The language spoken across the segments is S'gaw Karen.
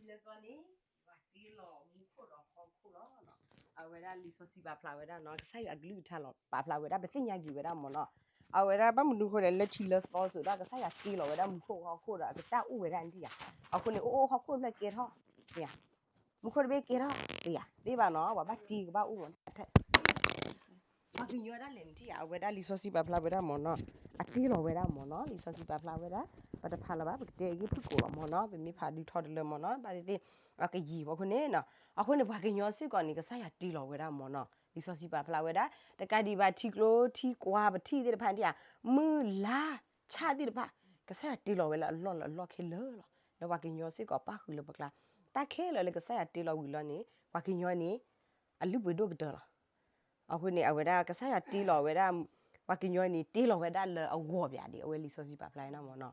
လၢကီန့ၣ် ပှၤတ့လီၤမူခိၣ်ဒီးဟီၣ်ခိၣ်လီၤ. အဝဲဒၣ်လံာ်စီဆှံပာ်ဖျါဝဲဒၣ်နီၤ ကစၢ်ယွၤအကလုၢ်ကထါလီၤ ပာ်ဖျါဝဲဒၣ် ပသ့ၣ်ညါက့ၤဝဲဒၣ်မ့ၢ်နီၤ. အဝဲဒၣ်ဘၣ်မနုၤအဃိဒီး လၢထံးလၢသီစိၤဒီး ကစၢ်ယွၤတ့လီၤဝဲဒၣ်မူခိၣ်ဟီၣ်ခိၣ်ဒီး အကစၢ်အိၣ်ဝဲဒၣ်န့ၣ်ဧါ. အဃိန့ၣ် အိၣ်အိၣ်ဟီၣ်ခိၣ်တဖျၢၣ်ကဲထီၣ် မူခိၣ်တဘ့ၣ်ကဲထီၣ် တယၤသ့ဘၣ်နီၤ ပှၤဘၣ်တ့ကဘၣ်အိၣ်မ့ၢ် ပှၤကညီဒၣ်လဲာ်န့ၣ်ဧါ အဝဲဒၣ်လံာ်စီဆှံပာ်ဖျါဝဲဒၣ်မ့ၢ်နီၤ အတ့လီၤဝဲဒၣ်မ့ၢ်နီၤ လံာ်စီဆှံပာ်ဖျါဝဲဒၣ် ပတဖးလၢၤဘၣ် ပကတဲအဂ့ၢ်ဖုၣ်ကိာ်လီၤမ့ၢ်နီၤ ပမ့ၢ်ဖးဒုးထီတလၢမ့ၢ်နီၤ ဘၣ်သ့ၣ်သ့ၣ် အကယံာ်အဃိန့ၣ်နီၤ အဃိန့ၣ် ပှၤကညီစ့ၢ်ကီးန့ၣ် ကစၢ်ယွၤတ့လီၤဝဲဒၣ်မ့ၢ်နီၤ လံာ်စီဆှံပာ်ဖျါဝဲဒၣ် တကးဒံးဘၣ်ထံကျိထံကွၢ်ပထံၣ်သ့ၣ်တဖၣ်န့ၣ်ဧါ မုၢ်လါဆၣ်သ့ၣ်တဖၣ် ကစၢ်ယွၤတ့လီၤဝဲလၢအလီၢ်လၢအလီၢ်ခဲလၢာ်လီၤ. လၢပှၤကညီစ့ၢ်ကီးပၣ်ဃုာ်လၢပကျါ တၢ်ခဲလၢာ်လၢကစၢ်ယွၤတ့လီၤဝံၤလီၤန့ၣ် ပှၤကညီန့ၣ် အလုၢ်ပှ့ၤဒိၣ်ကတၢၢ်လီၤ. အဃိန့ၣ် အဝဲဒၣ်ကစၢ်ယွၤတ့လီၤဝဲဒၣ် ပှၤကညီန့ၣ် တ့လီၤဝဲဒၣ်လၢအဂီၢ်ပၠးဒံး အဝဲလံာ်စီဆှံပာ်ဖျါနီၤမ့ၢ်နီၤ.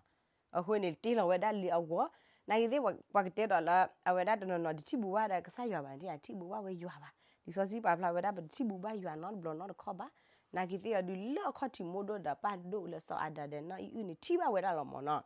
အဃိန့ၣ် တ့လီၤဝဲဒၣ်လၢအဂီၢ် နာ်က့သ့ၣ် ပှၤကတဲဒီးလၢ အဝဲဒၣ်တနီၤနီၤတထံၣ်ဘူးဘၣ်ဒီးကစၢ်ယွၤဘၣ်န့ၣ် တထံၣ်ဘူးဘၣ်ဝဲယွၤဘၣ်. လံာ်စီဆှံပာ်ဖျါဝဲဒၣ် ပတထံၣ်ဘူးဘၣ်ယွၤနီတဘျီနီတခီၣ်ဘၣ်. နာ်က့သ့ၣ်အီၤဒုး လၢအခီၣ်ထံးမိၢ်ဒိၣ်ဒီးပၢ်ဒိၣ်လၢစီၤအၤဒၣ်ဒီးနီၢ်အံၣ်အုၣ်န့ၣ် ထံၣ်ဘၣ်ဝဲဒၣ်လီၤမ့ၢ်နီၤ.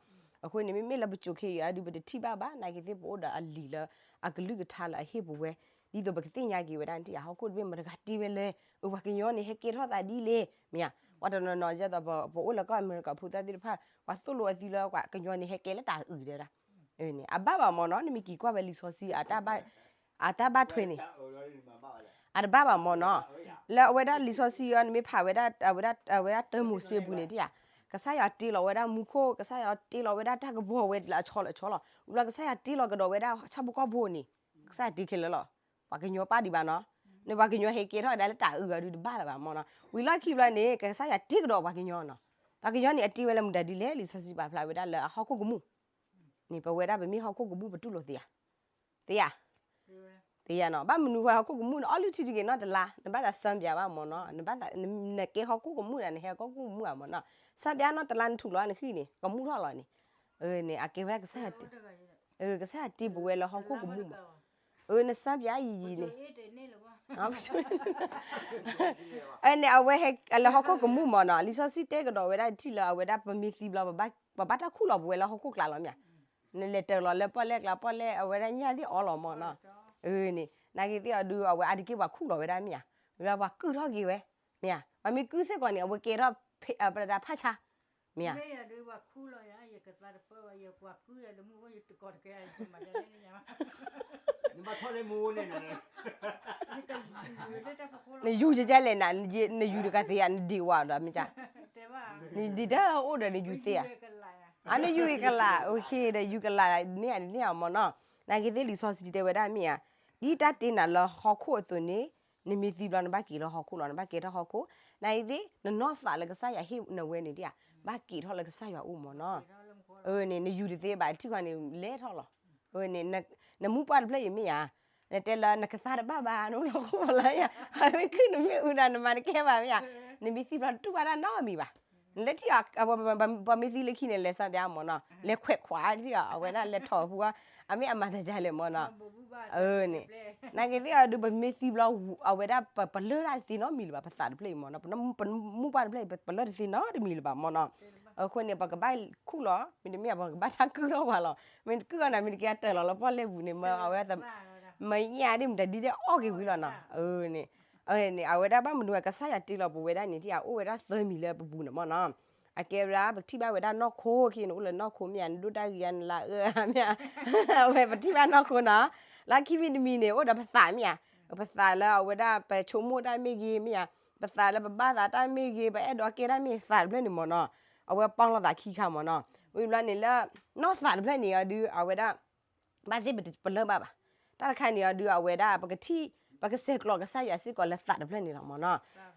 အဃိန့ၣ် မ့မ့ၢ်လၢပစိၤခဲအံၤအီၤဒုး ပတထံၣ်ဘၣ်ဘၣ်. နာ်က့သ့ၣ် ပအိၣ်ဒီးအလံာ်လၢအကလုၢ်ကထါလၢအဟ့ၣ်ပဝဲ ဒ်သိးပကသ့ၣ်ညါက့ၤဝဲဒၣ်န့ၣ် ဟီၣ်ခိၣ်တဘ့ၣ်မတၤတဂၤတ့ဝဲလဲၣ်, ပှၤကညီန့ၣ် ဟဲကဲထီၣ်သးဒ်လဲၣ်, မ့ၢ်ဧါ. ပှၤတနီၤနီၤ ဒ်သိးပအိၣ်လၢကီၢ်အမဲရကၤဖိသၣ်သ့ၣ်တဖၣ် ပှၤသိၣ်လိအသံလၢပှၤကညီန့ၣ် ဟဲကဲလၢတၢ်အုၣ်ဒဲဒၣ် အန့ၣ် အဘၣ်ဘၣ်မ့ၢ်နီၤ, နမ့ၢ်က့ၤကွၢ်ဝဲလံာ်စီဆှံ အတၢ်ဘၣ်ထွဲန့ၣ် အတဘၣ်ဘၣ်မ့ၢ်နီၤ. လၢအဝဲဒၣ်လံာ်စီဆှံအံၤ နမ့ၢ်ဖးဝဲဒၣ် အဝဲဒၣ်တၢမိၤၡ့အပူၤန့ၣ်ဧါ, ကစၢ်ယွၤတ့လီၤဝဲဒၣ်မူခိၣ်, ကစၢ်ယွၤတ့လီၤဝဲဒၣ်တၢ်ကပီၤဝဲလၢအဆီလၢအဆီလီၤ. ဝံၤလီၤ ကစၢ်ယွၤတ့လီၤကဒီးဝဲဒၣ်ဆၣ်ဖိကီၢ်ဖိန့ၣ်, ကစၢ်ယွၤတ့ခဲလၢာ်လီၤ. ပှၤကညီပၣ်ဒံးဘၣ်နီၤ, နပှၤကညီဟဲကဲထီၣ်ဒၣ်လၢတၢ်အုၣ်အဒုးတဘၣ်လၢၤဘၣ်မ့ၢ်နီၤ. ဝံၤလီၢ်ခံဘျီန့ၣ် ကစၢ်ယွၤတ့ကဒီးပှၤကညီနီၤ. ပှၤကညီန့ၣ် အတ့ဝဲလၢမတၤဒ်လဲၣ်, လံာ်စီဆှံပာ်ဖျါဝဲဒၣ်လၢအဟီၣ်ခိၣ်ကမူၣ် န့ၣ် ပဝဲဒၣ်ပမ့ၢ်ဟီၣ်ခိၣ်ကမူၣ် ပတူၢ်လိာ်သ့ဧါ, သ့ဧါ, သ့ဧါနီၤ. ဘၣ်မနုၤဃိဟီၣ်ခိၣ်ကမူၣ်န့ၣ် အီၣ်လုၢ်ထံတဂ့ၤနီတလါ, နဘၣ်သးစၢပၠးဘၣ်မ့ၢ်နီၤ, နကဲဟီၣ်ခိၣ်ကမူၣ်ဒၣ် နဟဲဟီၣ်ခိၣ်ကမူၣ်ဧါမ့ၢ်နီၤ. စၢပၠးနီတလါနထူၣ်လီၤနဃံၣ်န့ၣ် ကမူၣ်ထီၣ်လီၤန့ၣ်, န့ၣ် အကဲဝဲဒၣ်ကစၢ်ယွၤတ့, ကစၢ်ယွၤတ့ပဝဲလၢဟီၣ်ခိၣ်ကမူၣ်မး, နစၢပၠးယံာ်ယံာ်န့ၣ် န့ၣ် အဝဲဟဲလၢဟီၣ်ခိၣ်ကမူၣ်မ့ၢ်နီၤ, လံာ်စီဆှံတဲကဒီးဝဲဒၣ်ထံၣ်လၢအဝဲဒၣ်ပမ့ၢ်သံဘျီ ပဘၣ်တၢ်ခူၣ်လီၤပဝဲလၢဟီၣ်ခိၣ်ကျါလီၤမ့ၢ်ဧါ. နလဲၤတၢၤလီၤလၢပီၣ်လဲၣ်ကျါ ပီၣ်လဲၣ်အဝဲဒၣ်ညၣ်သ့ၣ်အီလီၤမ့ၢ်နီၤ, န့ၣ် နာ်က့သ့ၣ်အီၤဒုး အဝဲအါတက့ၢ်ပှၤခူၣ်လီၤဝဲဒၣ်မ့ၢ်ဧါ, ဝဲဒၣ်ပှၤကုၢ်ထီၣ်က့ၤဝဲ, မ့ၢ်ဧါ, ပှၤမ့ၢ်ကုၢ်စ့ၢ်ကီးန့ၣ် အဝဲကဲထီၣ် ပတၢ်ဖၣ်ဆါ, မ့ၢ်ဧါ နယူၤကကဲလဲၣ်နၤ, နယူၤတကးသ့ဧါ, နဒံးဝဲဒီးမ့ၢ်ကါ, နဒံးတၢ်အိၣ်ဒီးနယူၤသ့ဧါ, အနယူၤကလး, ဒီးယူၤကလးန့ၣ်ဧါ, န့ၣ်ဧါမ့ၢ်နီၤ. နာ်က့သ့ၣ်လံာ်စီဆှံတဲဝဲဒၣ်မ့ၢ်ဧါ, ဒ်တၢ်တ့နၤလၢဟီၣ်ခိၣ်အသိးန့ၣ်, နမ့ၢ်သံဘျီနဘၣ်က့ၤလၢဟီၣ်ခိၣ်လီၤ, နဘၣ်ကဲထီၣ်ဟီၣ်ခိၣ်, နာ်က့သ့ၣ် နနီၢ်သးလၢကစၢ်ယွၤဟ့ၣ်နဝဲန့ၣ်ဧါ, ဘၣ်က့ၤထီၣ်လၢကစၢ်ယွၤအိၣ်မ့ၢ်နီၤ. န့ၣ် နယူၤတသ့ဘၣ် ထံၣ်ဃီန့ၣ် လဲၤထီၣ်လီၤ. နမူပှၢ်တဖျၢၣ်အံၤမ့ၢ်ဧါ, နတဲလၢနကသါတဘၣ်ဘၣ် နအိၣ်လၢဟီၣ်ခိၣ်လီၤယါ, မ့ၢ်ကုၢ်နမ့ၢ်အုၣ်ဒီးနမၤတကဲဘၣ်မ့ၢ်ဧါ, နမ့ၢ်သံဘျီတတူၢ်ဘၣ်တၢ်နီတမံၤဘၣ်. နလဲၤထံၣ်အီၤ ပှၤမ့ၢ်သံလၢခံန့ၣ် လဲၤစၢပၠးမ့ၢ်နီၤ, လဲၤခွဲးခွးထံၣ်အီၤ အဝဲဒၣ်လဲၤထီၣ်အပူၤ, အမ့ၢ်အမၤတၢ်ယါလဲၣ်မ့ၢ်နီၤ. န့ၣ် နာ်က့သ့ၣ်အီၤဒုး ပမ့ၢ်သံဘျီ အဝဲဒၣ်ပလၢၢ်တၢ်တသ့နီတမံၤလၢၤဘၣ်, ပသးတဖျၢၣ်အံၤမ့ၢ်နီၤ, ပမူပှၢ်တဖျၢၣ်အံၤ ပလၢၢ်တသ့နီတမံၤလၢၤဘၣ်မ့ၢ်နီၤ. အဃိန့ၣ် ပကဘၣ်ခူၣ်လီၤ, မ့တမ့ၢ် ပကဘၣ်တၢ်ကုၢ်ထီၣ်ပှၤလီၤ. မ့ၢ်တကုၢ်ထီၣ်နၤ မ့ၢ်တက့ၤတၢၤလီၤလၢပီၣ်လဲၣ်ပူၤန့ၣ် မ့ၢ်အဝဲ မ့ၢ်ညၣ်ဒ်မတၤဒ်ဒ်အီၣ်က့ၤဝံၤလီၤနီၤ. န့ၣ် အဝဲဒၣ်ဘၣ်မနုၤ ကစၢ်ယွၤတ့လီၤပဝဲဒၣ်န့ၣ် ထံၣ်အအိၣ်ဝဲဒၣ်သၢမံၤလၢပပူၤန့ၣ်မ့ၢ်နီၤ. အကဲဝဲဒၣ် ပထံၣ်ဘၣ်ဝဲဒၣ်နီၢ်ခိ ခဲအံၤန့ၣ် အိၣ်လၢနီၢ်ခိမ့ၢ်ဧါ, နဒိၣ်တၢ်ဂ့ၤဧါ, နလါအၢဧါမ့ၢ်ဧါ, အဝဲပထံၣ်ဘၣ်နီၢ်ခိနီၤ. လၢခံမံၤတမံၤန့ၣ် အိၣ်ဒီးပသးမ့ၢ်ဧါ, ပသးလၢအဝဲဒၣ် ပဆိကမိၣ်တၢ်မ့ၢ်ဂ့ၤမ့ၢ်ဧါ, ပသးလၢပဘၣ်သးတၢ်မ့ၢ်ဂ့ၤ, ပအဲၣ်ဒိးကဲတၢ်မ့ၢ်သးတဖျၢၣ်န့ၣ်မ့ၢ်နီၤ, အဝဲပီၣ်လီၤသးခံခါမ့ၢ်နီၤ. ဝံၤဘျီန့ၣ်လၢ နီၢ်သးတဖျၢၣ်န့ၣ်အီၤဒုး အဝဲဒၣ် ဘၣ်သ့ၣ်ပလၢၢ်ဘၣ်ဘၣ်. တၢ်တခါန့ၣ်အီၤဒုး အဝဲဒၣ် ပကထံၣ် ပကဆဲးကျိးကစၢ်ယွၤစ့ၢ်ကီးလၢသးတဖျၢၣ်န့ၣ်လီၤမ့ၢ်နီၤ.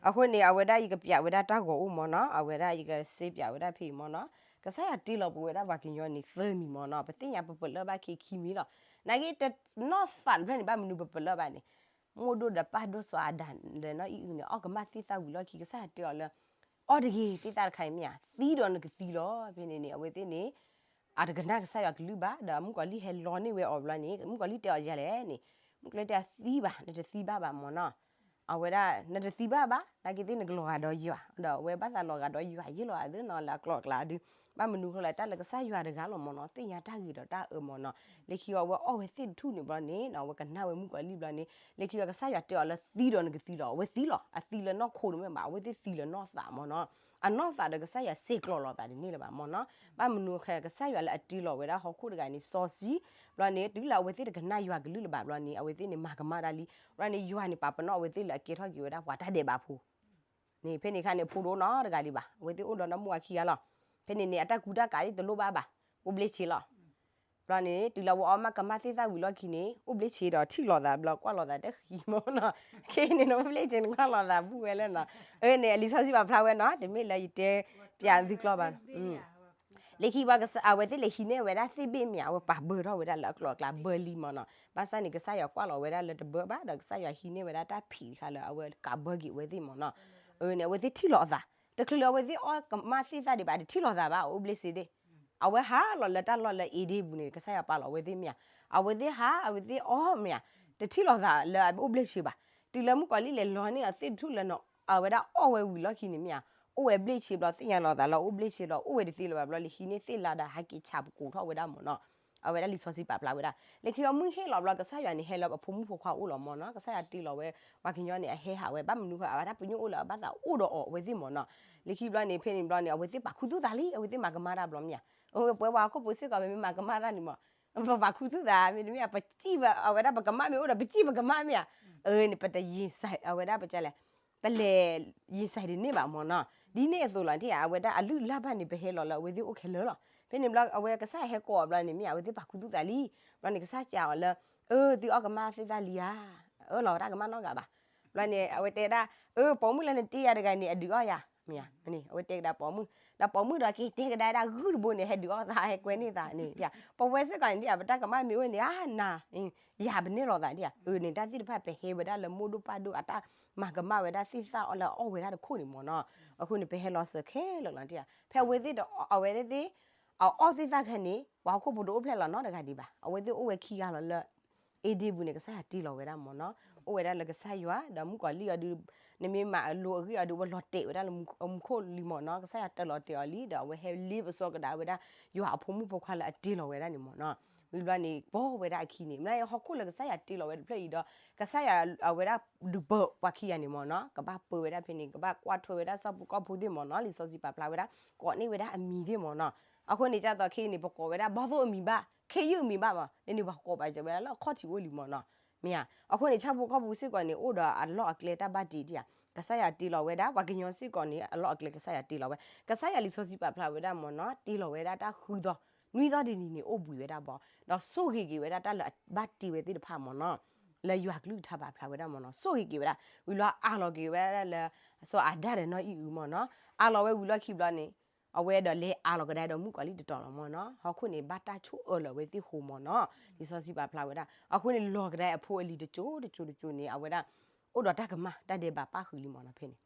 အဃိန့ၣ် အဝဲဒၣ်ယကပျးဝဲဒၣ်တၢ်ဂီၤအိၣ်မ့ၢ်နီၤ, အဝဲဒၣ်ယကစ့ပျးဝဲဒၣ်ဖဲအံၤမ့ၢ်နီၤ. ကစၢ်ယွၤတ့လီၤပဝဲဒၣ်ပှၤကညီန့ၣ် သၢမံၤမ့ၢ်နီၤ, ပသ့ၣ်ညါပပလၢၢ်ဘၣ်ခံခံမံၤလီၤ. နာ်က့ နီၢ်သးတဖျၢၣ်န့ၣ် ဘၣ်မနုၤပပလၢၢ်ဘၣ်န့ၣ်, မိၢ်ဒိၣ်ဒီးပၢ်ဒိၣ်စီၤအၤဒၣ်ဒီးနီၢ်အံၣ်အုၣ်န့ၣ် အီၣ်ကမၣ်သ့ၣ်သၣ်ဝံၤလီၢ်ခံ ကစၢ်ယွၤတဲအီၤလၢ အီၣ်တဂ့ၤ သ့ၣ်သၣ်တခါအံၤမ့ၢ်ဧါ, သံဒီးနကသံလီၤ. ဖဲန့ၣ်န့ၣ် အဝဲသ့ၣ်န့ၣ် အတကနၣ်ကစၢ်ယွၤကလုၢ်ဘၣ်, ဒီးမုၣ်ကီၤလံၢ်ဟဲလီန့ၢ်ဝဲအီၤဘျီန့ၣ် မုၣ်ကီၤလံၢ်တဲအီၤယၤလဲၣ်န့ၣ်, မုၣ်ကီၤလံၢ်တဲအီၤသံဘၣ်, နတသံဘၣ်ဘၣ်မ့ၢ်နီၤ. အဝဲဒၣ် နတသံဘၣ်ဘၣ်, နာ်က့သ့ၣ်နကလီၤဂာ်ဒီးယွၤ, ဒီးအဝဲဘၣ်သးလီၤဂာ်ဒီးယွၤယ့ၢ်လီၤအသးနီၤ လၢအကျိၤအကျဲဒုး ဘၣ်မနုၤဃိလဲၣ် တၢ်လၢကစၢ်ယွၤတဂၤလီၤမ့ၢ်နီၤ, သ့ၣ်ညါတၢ်ဂ့ၤဒီးတၢ်အၢမ့ၢ်နီၤ. လၢခံအဝဲအီၣ်ဝဲသ့ၣ်တထူၣ်န့ၣ်ဘျီန့ၣ် အဝဲကနၣ်ဝဲမုၣ်ကီၤလံၢ်ဘျီန့ၣ် လၢခံအဝဲကစၢ်ယွၤတဲအီၤလၢသံဒီးနကသံလီၤ, အဝဲသံလီၤ, အသံလၢနီၢ်ခိန့ၣ်မ့ၢ်ဘၣ်, အဝဲသ့ၣ်သံလၢနီၢ်သးမ့ၢ်နီၤ. အနီၢ်သးဒီးကစၢ်ယွၤစ့ၢ်ကျီၤလိာ်သးတန့ၢ်လၢၤဘၣ်မ့ၢ်နီၤ. ဘၣ်မနုၤဃိ ကစၢ်ယွၤလၢအတ့လီၤဝဲဒၣ်ဟီၣ်ခိၣ်တဂၤန့ၣ် စီဆှံ ဘျီန့ၣ် တုၤလၢအဝဲသ့ၣ်တကနၣ်ယွၤကလုၢ်လၢၤဘၣ်ဘျီန့ၣ် အဝဲသ့ၣ်န့ၣ်မၤကမၣ်တၢ်လံ. ဘျီန့ၣ် ယွၤန့ၣ်ပာ်ပနီၣ်အဝဲသ့ၣ်လၢအကဲထီၣ်က့ၤဝဲဒၣ်ပှၤတၢ်ဒဲးဘးဖိ န့ၣ် ဖဲန့ၣ်အခါန့ၣ် အဖိတအိၣ်နီတဂၤဒံးဘၣ်, အဝဲသ့ၣ်အိၣ်ဒီးနီၢ်မူအခံဂၤလီၤ. ဖဲန့ၣ်န့ၣ် အတၢ်ကူတၢ်ကၤသ့ၣ်တလိၣ်ဘၣ်ဘၣ်, အိၣ်ဘျ့ဆ့လီၤ. ဘျီန့ၣ် တုၤလၢအဝဲအီၣ်မးကမၣ်သ့ၣ်သၣ်ဝံၤလီၢ်ခံန့ၣ် အိၣ်ဘျ့ဆ့ဒီးထံၣ်လိာ်သးဘျီ ကွၢ်လိာ်သးတဃံမ့ၢ်နီၤ. ခဲအံၤန့ၣ် အိၣ်ဘျ့ဆ့န့ၣ်ကွၢ်လိာ်သးဘူၣ်ဝဲလၢနီၤ. အန့ၣ် အလံာ်စီဆှံပာ်ဖျါဝဲနီၤ, တမ့ၢ်လၢယတဲပျးသုကျီၢ်ဘၣ် လၢခံဘၣ် အဝဲသ့ၣ်လဲၤဟံးန့ၢ်ဝဲဒၣ်သ့ၣ်ဘ့ၣ်မ့ၢ်ဧါ, အဝဲပာ်ဘၢထီၣ်ဝဲဒၣ်လၢအကျိၤအကျဲဘၢလံမ့ၢ်နီၤ. ဘၣ်ဆၣ်န့ၣ် ကစၢ်ယွၤကွၢ်လီၤဝဲဒၣ်လၢတဘၢဘၣ်ဒီး ကစၢ်ယွၤဟံးန့ၢ်ဝဲဒၣ်တၢ်ဖံးတခါလၢအဝဲကးဘၢက့ၤအဝဲသ့ၣ်မ့ၢ်နီၤ. အန့ၣ် အဝဲသ့ၣ်ထံၣ်လိာ်အသး, တချုးလၢအဝဲသ့ၣ်အီၣ်ကမၣ်သ့ၣ်သၣ်ဒံးဘၣ် တထံၣ်လိာ်သးဘၣ် အိၣ်ဘျ့ဆ့သ့ၣ်. အဝဲဟးလီၤလၢတၢ်လီၢ်လၢအ့ဒ့ၣ်ပူၤန့ၣ် ကစၢ်ယွၤပာ်လီၤအဝဲသ့ၣ်မ့ၢ်ဧါ, အဝဲသ့ၣ်ဟး အဝဲသ့ၣ်အီၣ်မ့ၢ်ဧါ, တထံၣ်လိာ်သးလၢအအိၣ်ဘျ့ဆ့ဘၣ်. တုၤလၢမုၣ်ကီၤလံၢ်လဲၤလီၤန့ၢ်အသ့ၣ်တထူၣ်လၢ အဝဲဒၣ်အီၣ်ဝဲဝံၤလီၢ်ခံန့ၣ်မ့ၢ်ဧါ, အိၣ်ဝဲဘျ့ဆ့ဘျီ သ့ၣ်ညါလီၤသးလၢအအိၣ်ဘျ့ဆ့ဘျီ အိၣ်ဝဲတသ့လၢၤဘၣ်ဘျီ လဲၤဟံးန့ၢ်သ့ၣ်လါဒီးဟဲက့ၤဆးပကိးထီၣ်ဝဲဒၣ်မ့ၢ်နီၤ. အဝဲဒၣ်လံာ်စီဆှံပာ်ဖျါဝဲဒၣ် လၢခံအီၤမုၢ်ဟ့ၣ်လီၤဘျီ ကစၢ်ယွၤန့ၣ် ဟဲလၢအဖိမုၣ်ဖိခွါအိၣ်လီၤမ့ၢ်နီၤ. ကစၢ်ယွၤတ့လီၤဝဲ ပှၤကညီန့ၣ် အဟဲဟးဝဲ ဘၣ်မနုၤဃိ အဝဲတၢ်ပညိၣ်အိၣ်လၢအဘၣ်သးအိၣ်ဒီးအီၤအဝဲသ့ၣ်မ့ၢ်နီၤ. လၢခံဘျီန့ၣ် ဖဲန့ၣ်ဘျီန့ၣ် အဝဲသ့ၣ်ပာ်ခူသူၣ်သးလံ အဝဲသ့ၣ်မၤကမၣ်တၢ်ဘျီမ့ၢ်ဧါ. ပဝဲပှၤဟီၣ်ခိၣ်ဖိစ့ၢ်ကီး ပမ့ၢ်မၤကမၣ်တၢ်န့ၣ်မ့ၢ် ပပာ်ခူသူၣ်သး မ့တမ့ၢ် ပစံၣ် အဝဲဒၣ်ပကမၣ်မ့ၢ်အိၣ်ဒီး ပစံၣ်ပကမၣ်မ့ၢ်ဧါ. အန့ၣ် ပတယံာ်စဲ အဝဲဒၣ်ပကလဲၣ် ပလဲၤယံာ်စဲဒ်န့ၣ်ဘၣ်မ့ၢ်နီၤ. ဒ်န့ၣ်အသိးလီၤ အဝဲဒၣ်အလုၢ်အလၢ်ဘၣ်န့ၣ် ပဟဲလီၤလၢအဝဲသ့ၣ်အိၣ်ခဲလၢာ်လီၤ. ဖဲန့ၣ်ဘျီ အဝဲကစၢ်ယွၤဟဲကိးအီၤဘျီန့ၣ် မ့ၢ်အဝဲသ့ၣ်ပာ်ခူသူၣ်သးလံ. ဘျီန့ၣ် ကစၢ်ယွၤစံးအီၤလၢ အၢ သုအီၣ်ကမၣ်သ့ၣ်သၣ်လံဧါ. အၢ လီၤဝဲတၢ်ကမၣ်နီတဂၤဘၣ်. ဘျီန့ၣ် အဝဲတဲဒၣ် အၢ ပိာ်မုၣ်လၢနတ့ယၤတဂၤန့ၣ် အဒုးအီၣ်ယၤ မ့ၢ်ဧါ. အဝဲတဲကဒါပိာ်မုၣ် ဒီးပိာ်မုၣ်ဒီးက့ၤတဲကဒါဒၣ်ဂုၢ်တဘိန့ၣ် ဟဲဒုးအီၣ်သး ဟဲကွဲန့ၢ်သးန့ၣ် ပဝဲစ့ၢ်ကီးန့ၣ် ပတၢ်ကမၣ်မ့ၢ်အိၣ်န့ၣ် အါနၤ ယၤပန့ၢ်လိာ်သးဒ်ဧါ. အန့ၣ် တၢ်သ့ၣ်တဖၣ်ပဟဲဝဲဒၣ်လၢမိၢ်ဒိၣ်ပၢ်ဒိၣ် အတၢ်မၤကမၣ်ဝဲဒၣ်သ့ၣ်သၣ်အီၤလၢအအီၣ်ဝဲဒၣ်တခိၣ်န့ၣ်မ့ၢ်နီၤ. အဃိန့ၣ် ပဟဲလီၤစၢၤခဲလၢာ်လီၤ ဖဲအဝဲသ့ၣ် အဝဲသ့ၣ် အအီၣ်သ့ၣ်သၣ်ခဲန့ၣ် ပှၤဟီၣ်ခိၣ်ဖိတအိၣ်ဖျဲၣ်လီၤနီတဂၤဒံးဘၣ်. အဝဲသ့ၣ်အိၣ်ဝဲခံဂၤလီၤလၢ အ့ဒ့ၣ်ပူၤန့ၣ် ကစၢ်ယွၤတ့လီၤဝဲဒၣ်မ့ၢ်နီၤ. အိၣ်ဝဲဒၣ်လၢကစၢ်ယွၤ ဒီးမုၣ်ကီၤလံၢ်အီၤဒုး နမ့ၢ်မၤအလိၤအဂ့ၢ်အီၤဒုး အဝဲလီၤတဲာ်ဝဲဒၣ်လၢမူခိၣ်လံမ့ၢ်နီၤ. ကစၢ်ယွၤတၢ်လီၤတဲာ်အီၤလံ ဒီးအဝဲဟဲလ့ပစီကဒါဝဲဒၣ် ယွၤအဖိမုၣ်ဖိခွါလၢအတ့လီၤဝဲဒၣ်န့ၣ်မ့ၢ်နီၤ. ဝံၤဘျီန့ၣ် ပိာ်ဝဲဒၣ်အခံန့ၣ် မ့ၢ်ဟီၣ်ခိၣ်လၢကစၢ်ယွၤတ့လီၤဝဲတဖျၢၣ်အံၤဒီး ကစၢ်ယွၤအဝဲဒၣ်ဒုးပၢၤပှၤခံဂၤန့ၣ်မ့ၢ်နီၤ ကဘၣ်ပၢဝဲဒၣ်ဖဲန့ၣ် ကဘၣ်ကွၢ်ထွဲဝဲဒၣ်ဆၣ်ဖိကီၢ်ဖိသ့ၣ်မ့ၢ်နီၤ. လံာ်စီဆှံပာ်ဖျါဝဲဒၣ် ကိးန့ၢ်ဝဲဒၣ်အမံၤသ့ၣ်မ့ၢ်နီၤ. အဃိန့ၣ် ဒ်သိးခဲအံၤန့ၣ် ပကိးဝဲဒၣ်ဘီၣ်သိၣ်အမံၤဘၣ် ခ့ယုၢ်အမံၤဘၣ်မ့ၢ် န့ၣ်န့ၣ်ပှၤကိးပာ်စၢၤဝဲဒၣ်လၢအခီၣ်ထံးအိၣ်လံမ့ၢ်နီၤ. မ့ၢ်ဧါ. အဃိန့ၣ် ဆၣ်ဖိကီၢ်ဖိစ့ၢ်ကီးန့ၣ် အိၣ်ဒီးအလီၢ်အကျဲတၢ်ဘၣ်တ့ဒ်ဧါ. ကစၢ်ယွၤတ့လီၤဝဲဒၣ် ပှၤကညီစ့ၢ်ကီးန့ၣ် အလီၢ်အကျဲကစၢ်ယွၤတ့လီၤဝဲ ကစၢ်ယွၤလံာ်စီဆှံပာ်ဖျါဝဲဒၣ်မ့ၢ်နီၤ တ့လီၤဝဲဒၣ်တၢ်ဃုသီ နွံသီတနံၤန့ၣ် အိၣ်ဘှံးဝဲဒၣ်ဘီ ဒီးဆိၣ်ဂ့ၤက့ၤဝဲဒၣ်တၢ်လၢအဘၣ်တ့ဝဲသ့ၣ်တဖၣ်မ့ၢ်နီၤ. လၢယွၤကလုၢ်ကထါပာ်ဖျါဝဲဒၣ်မ့ၢ်နီၤ ဆိၣ်ဂ့ၤက့ၤဝဲဒၣ် ဝံၤလီၤအးလီၤက့ၤဝဲဒၣ်လၢ စီၤအၤဒၣ်ဒီးနီၢ်အံၣ်အုမ့ၢ်နီၤ. အးလီၤဝဲဝံၤလီၢ်ခံဘျီန့ၣ် အဝဲဒီးလဲၤအးလီၤကဒါဒီးမုၣ်ကီၤလံၢ်တတီၤလီၤမ့ၢ်နီၤ. ဟီၣ်ခိၣ်န့ၣ် ဘၣ်တၢ်ဆိၣ်အၢလီၤဝဲသ့ၣ်ဃိမ့ၢ်နီၤ. လံာ်စီဆှံပာ်ဖျါဝဲဒၣ် အဃိန့ၣ် လီၤကဒါအဖိအလံၤတစိၤတစိၤတစိၤန့ၣ် အဝဲဒၣ် အိၣ်ဒီးတၢ်ကမၣ်တၢ်ဒဲးဘးပၣ်ဃုာ်လံမ့ၢ်နီၤ ဖဲန့ၣ်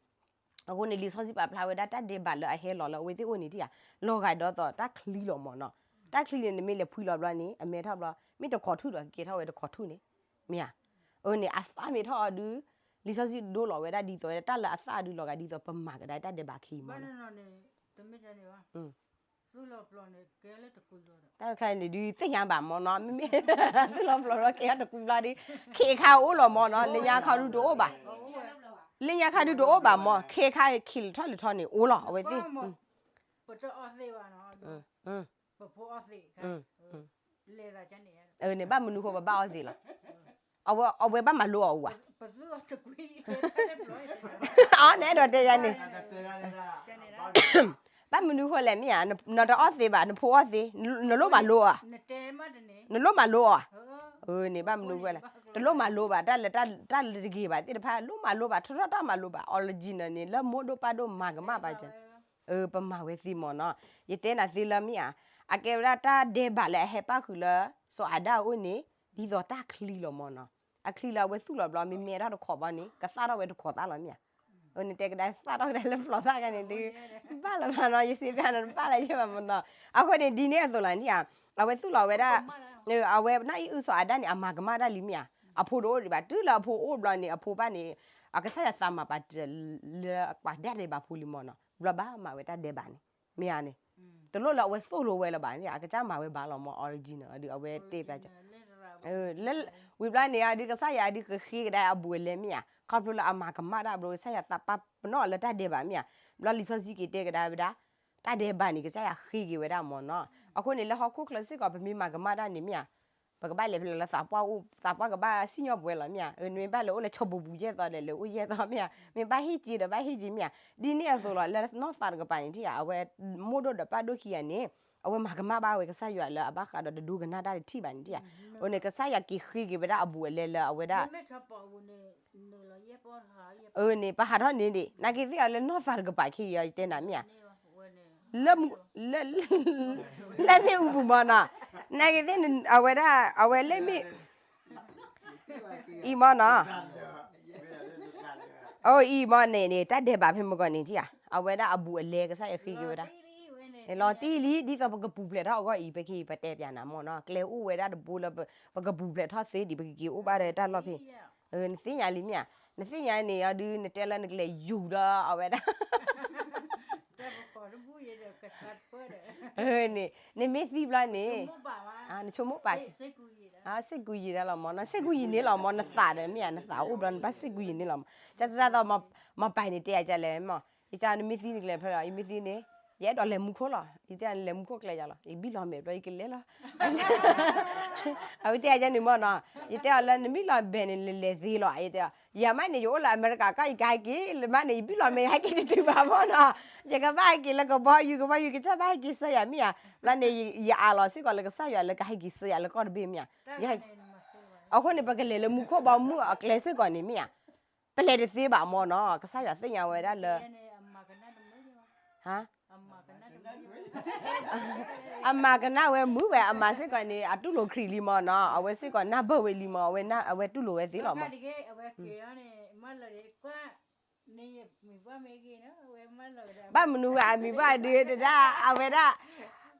အဃိန့ၣ် လံာ်စီဆှံပာ်ဖျါဝဲဒၣ်တၢ်ဒဲးဘးလၢအဟဲလီၤလၢအဝဲသ့ၣ်အိၣ်န့ၣ်ဒ်ဧါ လီၤဂာ်ဒီးသိးတၢ်ချံလီၤမ့ၢ်နီၤ. တၢ်ချံန့ၣ် နမ့ၢ်လဲၤဖှံလီၤဘျီန့ၣ် အမဲထီၣ်ဘျီ မ့ၢ်တခိးထူၣ်ဒီးကကဲထီၣ်ဝဲတခိးထူၣ်န့ၣ် မ့ၢ်ဧါ. အန့ၣ် အသၣ်မ့ၢ်ထီၣ်အီၤဒုး လံာ်စီဆှံဒိလီၤဝဲဒၣ်ဒ်သိးဝဲဒၣ်တၢ်လၢအသၣ်ဒုးလီၤဂာ်ဒ်သိးပမၤကဒါတၢ်ဒဲးဘးခံမ့ၢ်နီၤ. တၢ်တခါန့ၣ်ဒုး သ့ၣ်ညါဘၣ်မ့ၢ်နီၤ မ့မ့ၢ် သူၣ်လီၤပျီၤလီၤကဲထီၣ်တကူးဘျီဒီး ခ့ခါအိၣ်လီၤမ့ၢ်နီၤ လၢညါခါဒုးတအိၣ်ဘၣ် လၢညါခါဒုးတအိၣ်ဘၣ်မ့ၢ် ခ့ခါခံးလီၤထီၣ်လီၤထီၣ်န့ၣ် အိၣ်လီၤ အဝဲသ့ၣ် န့ၣ် ဘၣ်မနုၤဃိပဘၣ်အီၣ်သ့ၣ်လီၤ အဝဲဘၣ်မၤလိအီၤဝဲ အန့ၣ်အဲၣ်ဒိးတဲယၤန့ၣ် ဘၣ်မနုၤဃိလဲၣ်မ့ၢ်ဧါ နတအီၣ်သ့ဘၣ် နဖိအီၣ်သ့ နလိၣ်မၤလိအီၤ နလိၣ်မၤလိအီၤ န့ၣ် ဘၣ်မနုၤဃိလဲၣ် တလိၣ်မၤလိဘၣ် တၢ်လၢတၢ်လၢတဂ့ၤဘၣ်သ့ၣ်တဖၣ် လိၣ်မၤလိဘၣ် ထီထီၣ်တၢ်မၤလိဘၣ် original န့ၣ် လၢမိၢ်ဒိၣ်ပၢ်ဒိၣ်မၤကမၣ်ဘၣ် ပမၤဝဲသ့မ့ၢ်နီၤ ယတဲနၤသ့လၢမ့ၢ်ဧါ အကဲဝဲဒၣ်တၢ်ဒဲးဘးလၢအဟဲပၣ်ဃုာ်လၢ စီၤအၤဒၣ်အအိၣ်န့ၣ် ဒ်သိးတၢ်ချံလီၤမ့ၢ်နီၤ အချံလၢအဝဲသူၣ်လီၤဘျီ မ့ၢ်မဲထီၣ်တခိးဘျီန့ၣ် ကသၣ်ထီၣ်ဝဲတခိးသၣ်လီၤမ့ၢ်ဧါ နတဲကဒါသၣ်ထီၣ်ကဒါလၢပျီသၣ်ခါန့ၣ်ဒုး ဘၣ်လၢၤဘၣ်နီၤ ယစံးဘၣ်နၤတဘၣ်လၢၤယဲဘၣ်မ့ၢ်နီၤ အဃိန့ၣ် ဒ်န့ၣ်အသိးလီၤန့ၣ်ဧါ အဝဲသူၣ်လီၤဝဲဒၣ် အဝဲနီၢ်အံၣ်အုစီၤအၤဒၣ်န့ၣ် အမၤကမၣ်တၢ်လံမ့ၢ်ဧါ အဖိတအိၣ်ဒံးဘၣ် တုၤလၢအဖိအိၣ်ဘျီန့ၣ် အဖိဘၣ်န့ၣ် အကစၢ်ယွၤသးမၤပာ်တၢၢ်လၢပှၤဒၣ်ဒဲးဘးဖိလံမ့ၢ်နီၤ ဘျီဘၣ်မၤဝဲတၢ်ဒဲးဘးန့ၣ် မ့ၢ်ဧါန့ၣ် တလိၣ်လၢအဝဲသိၣ်လိဝဲလၢၤဘၣ်န့ၣ် အကစၢ်မၤဝဲဘၣ်လီၤမၢ် original အဒုးအဝဲတဲပျး လၢ ဝံၤဘျီန့ၣ်အဒုး ကစၢ်ယွၤအဒုးကဃ့ကဒါအဘူးအလဲမ့ၢ်ဧါ ခီဖျိလၢအမၤကမၣ်တၢ်ဘျီ ကစၢ်ယွၤသးပာ်ပနီၣ်လၢတၢ်ဒဲးဘးမ့ၢ်ဧါ, ဘျီလံာ်စီဆှံက့ၤတဲကဒါဝဲဒၣ် တၢ်ဒဲးဘးန့ၣ် ကစၢ်ယွၤဃ့က့ၤဝဲဒၣ်မ့ၢ်နီၤ, အဃိန့ၣ် လၢဟီၣ်ခိၣ်ချၢစ့ၢ်ကီး ပမ့ၢ်မၤကမၣ်တၢ်န့ၣ်မ့ၢ်ဧါ, ပကဘၣ်လဲၤဖဲလဲၣ်လၢသးပှၢ်အိၣ် သးပှၢ်ကဘၣ်စံၣ်ညီၣ်ပဝဲလီၤမ့ၢ်ဧါ, နမ့ၢ်ဘၣ်လဲၤအိၣ်လၢဆီပူၤပူၤယဲၢ်သီဒီး လဲၤအိၣ်ယဲၢ်သီမ့ၢ်ဧါ, မ့ၢ်ဘၣ်ဟ့ၣ်က့ၤဒီးဘၣ်ဟ့ၣ်က့ၤမ့ၢ်ဧါ, ဒ်န့ၣ်အသိးလီၤ လၢနီၢ်သးတကပၤန့ၣ်ထံၣ်ဧါ အဝဲ မိၢ်ဒိၣ်ဒီးပၢ်ဒိၣ်ခံဂၤန့ၣ် အဝဲမၤကမၣ်ဘၣ်ဝဲကစၢ်ယွၤလၢအဘၣ်ဃးဒီးတဒိကနၣ်တၢ်တထံၣ်ဘၣ်န့ၣ်ထံၣ်ဧါ, အဃိန့ၣ် ကစၢ်ယွၤက့ၤဃ့က့ၤဝဲဒၣ်အဘူးအလဲလၢအဝဲဒၣ် အန့ၣ် ပဟးထီၣ်န့ၣ်ဒံး နာ်က့သ့ၣ်အီၤလၢနီၢ်သးတကပၤခံဂၤယတဲနၤမ့ၢ်ဧါ, လၢ လၢမ့ၣ်အူပူၤမ့ၢ်နီၤ, နာ်က့သ့ၣ် အဝဲဒၣ် အဝဲလၢမ့ၣ် အံၤမ့ၢ်နီၤ, အိၣ်အံၤမ့ၢ်န့ၣ်န့ၣ် တၢ်ဒဲးဘးဖဲမုၢ်ဂီၤန့ၣ်ထံၣ်ဧါ, အဝဲဒၣ်အဘူးအလဲကစၢ်ယွၤဃ့က့ၤဝဲဒၣ်, လီၤတံၢ်လံ ဒ်သိးပကပူၤဖျဲးထီၣ်အဂီၢ်အံၤ ပက့ၤပတဲပျးနၤမ့ၢ်နီၤ, ကျဲအိၣ်ဝဲဒၣ်တဘိလၢ ပကပူၤဖျဲးထီၣ်သ့ဒံး ပကက့ၤအိၣ်ဘၣ်ဒီးတၢ်လီၢ်ဖဲ နသ့ၣ်ညါလံမ့ၢ်ဧါ, နသ့ၣ်ညါန့ၣ်အီၤဒုး နတဲလၢနကလဲၤယူၤဒီးအဝဲဒၣ် န့ၣ် နမ့ၢ်သံဘျီန့ၣ် နဆိကမိၣ်ပာ် စ့ၢ်ကူယံာ်ဒၣ်လီၤမ့ၢ်နီၤ, စ့ၢ်ကူယံာ်န့ၣ်လီၤမ့ၢ် နသးဒီးမ့ၢ်ဧါ နသးအိၣ်ဘျီ နဘၣ်စ့ၢ်ကူယံာ်န့ၣ်လီၤမ့ၢ်, ကၢ်ကၢ်သိး မ့ၢ်ပာ်န့ၣ်တဲယၤကလဲၣ်မ့ၢ်, ယကနမ့ၢ်သံနကလဲၤဖဲလီၤ ယမ့ၢ်သံန့ၣ် ယအဲၣ်ဒိးလဲၤမူခိၣ်လီၤ, ယတဲယၤနလဲၤမူခိၣ်ကျဲယၤလီၤ ယဘံၣ်လီၤမဲာ်ဘျီယကလဲၤလီၤ အဝဲတဲယၤန့ၣ်မ့ၢ်နီၤ, ယတဲအီၤလၢနမ့ၢ်လီၤမဲာ်န့ၣ် နလဲၤသ့လီၤ ယတဲအီၤ ယၤမးန့ၣ် ယအိၣ်လၢအမဲရကၤကီၢ် ယကဟဲက့ၤလၢမးန့ၣ် ယဘံၣ်လီၤမဲာ် ယဟဲက့ၤတတုၤဘၣ်မ့ၢ်နီၤ, ယကဘၣ်ဟဲက့ၤလၢကဘီယူၤ ကဘီယူၤကစၢ်ဘၣ်ဟဲက့ၤစၢၤယၤမ့ၢ်ဧါ, ဘျီန့ၣ် ယအးလီၤစ့ၢ်ကီးလၢကစၢ်ယွၤလၢကဟဲက့ၤစၢၤယၤလၢကီၢ်တဘ့ၣ်မ့ၢ်ဧါ, အဃိန့ၣ် ပကလဲၤလၢမူခိၣ်ဘီမုၢ်အကျဲစ့ၢ်ကီးန့ၣ်မ့ၢ်ဧါ, ပလဲၤတသ့ဘၣ်မ့ၢ်နီၤ, ကစၢ်ယွၤသ့ၣ်ညါဝဲဒၣ်လၢ အမၤကနၣ်ဝဲမုာ်ဝဲ အမၤစ့ၢ်ကီးန့ၣ် အတူၢ်လိာ်ခရံာ်လံမ့ၢ်နီၤ, အဝဲစ့ၢ်ကီးနၢ်ပၢၢ်ဝဲလံမ့ၢ်, အဝဲတူၢ်လိာ်ဝဲသ့လီၤမ့ၢ်, ဘၣ်မနုၤဃိအမံၤပှၢ်ဒုးတဒၣ် အဝဲဒၣ်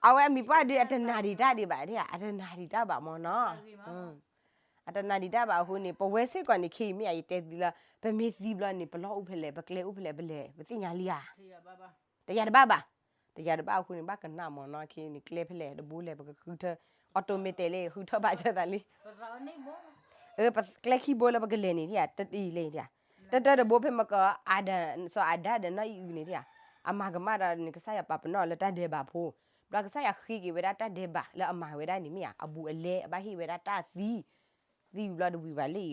အဝဲအမံၤပှၢ်ဒုး အတနာ်ဒံးတၢ်ဒံးဘၣ်, အတနာ်ဒံးတၢ်ဘၣ်မ့ၢ်နီၤ, အတနာ်ဒံးတၢ်ဘၣ်အဃိန့ၣ် ပဝဲစ့ၢ်ကီးန့ၣ် ခဲအံၤမ့ၢ်ဧါ ယတဲသုလၢ ပမ့ၢ်သံဘျီန့ၣ် ပလီၢ်အိၣ်ဖဲလဲၣ် ပကျဲအိၣ်ဖဲလဲၣ် ပလဲၤ ပသ့ၣ်ညါလံဧါ, တယၤတဘၣ်ဘၣ်, တယၤတဘၣ်အဃိန့ၣ် ဘၣ်ကနၣ်မ့ၢ်နီၤ, ခဲအံၤန့ၣ် ကျဲဖဲလဲၣ်တဘိလဲၣ် ပကဃုထၢ automatic လၢဃုထၢဘၣ်စၢၤသးလံ, ကျဲခံဘိလၢပကလဲၤန့ၣ် တယၤတအံၤလဲၣ်, တၢ်တၢ်တဘိဖဲမကီး အၤဒၣ် စီၤအၤဒၣ်ဒီးနီၢ်အံၣ်အုန့ၣ် အမၤကမၣ်ဒီးန့ၣ် ကစၢ်ယွၤပာ်ပနီၣ်လၢတၢ်ဒဲးဘးဖိ, ဘျီကစၢ်ယွၤဃ့က့ၤဝဲဒၣ်တၢ်ဒဲးဘးလၢအမၤဝဲဒၣ်န့ၣ်မ့ၢ်ဧါ, အဘူးအလဲ အဘၣ်ဟ့ၣ်ဝဲဒၣ်တၢ်သံ, သံဝံၤဘျီတဝံၤဘၣ်လံ,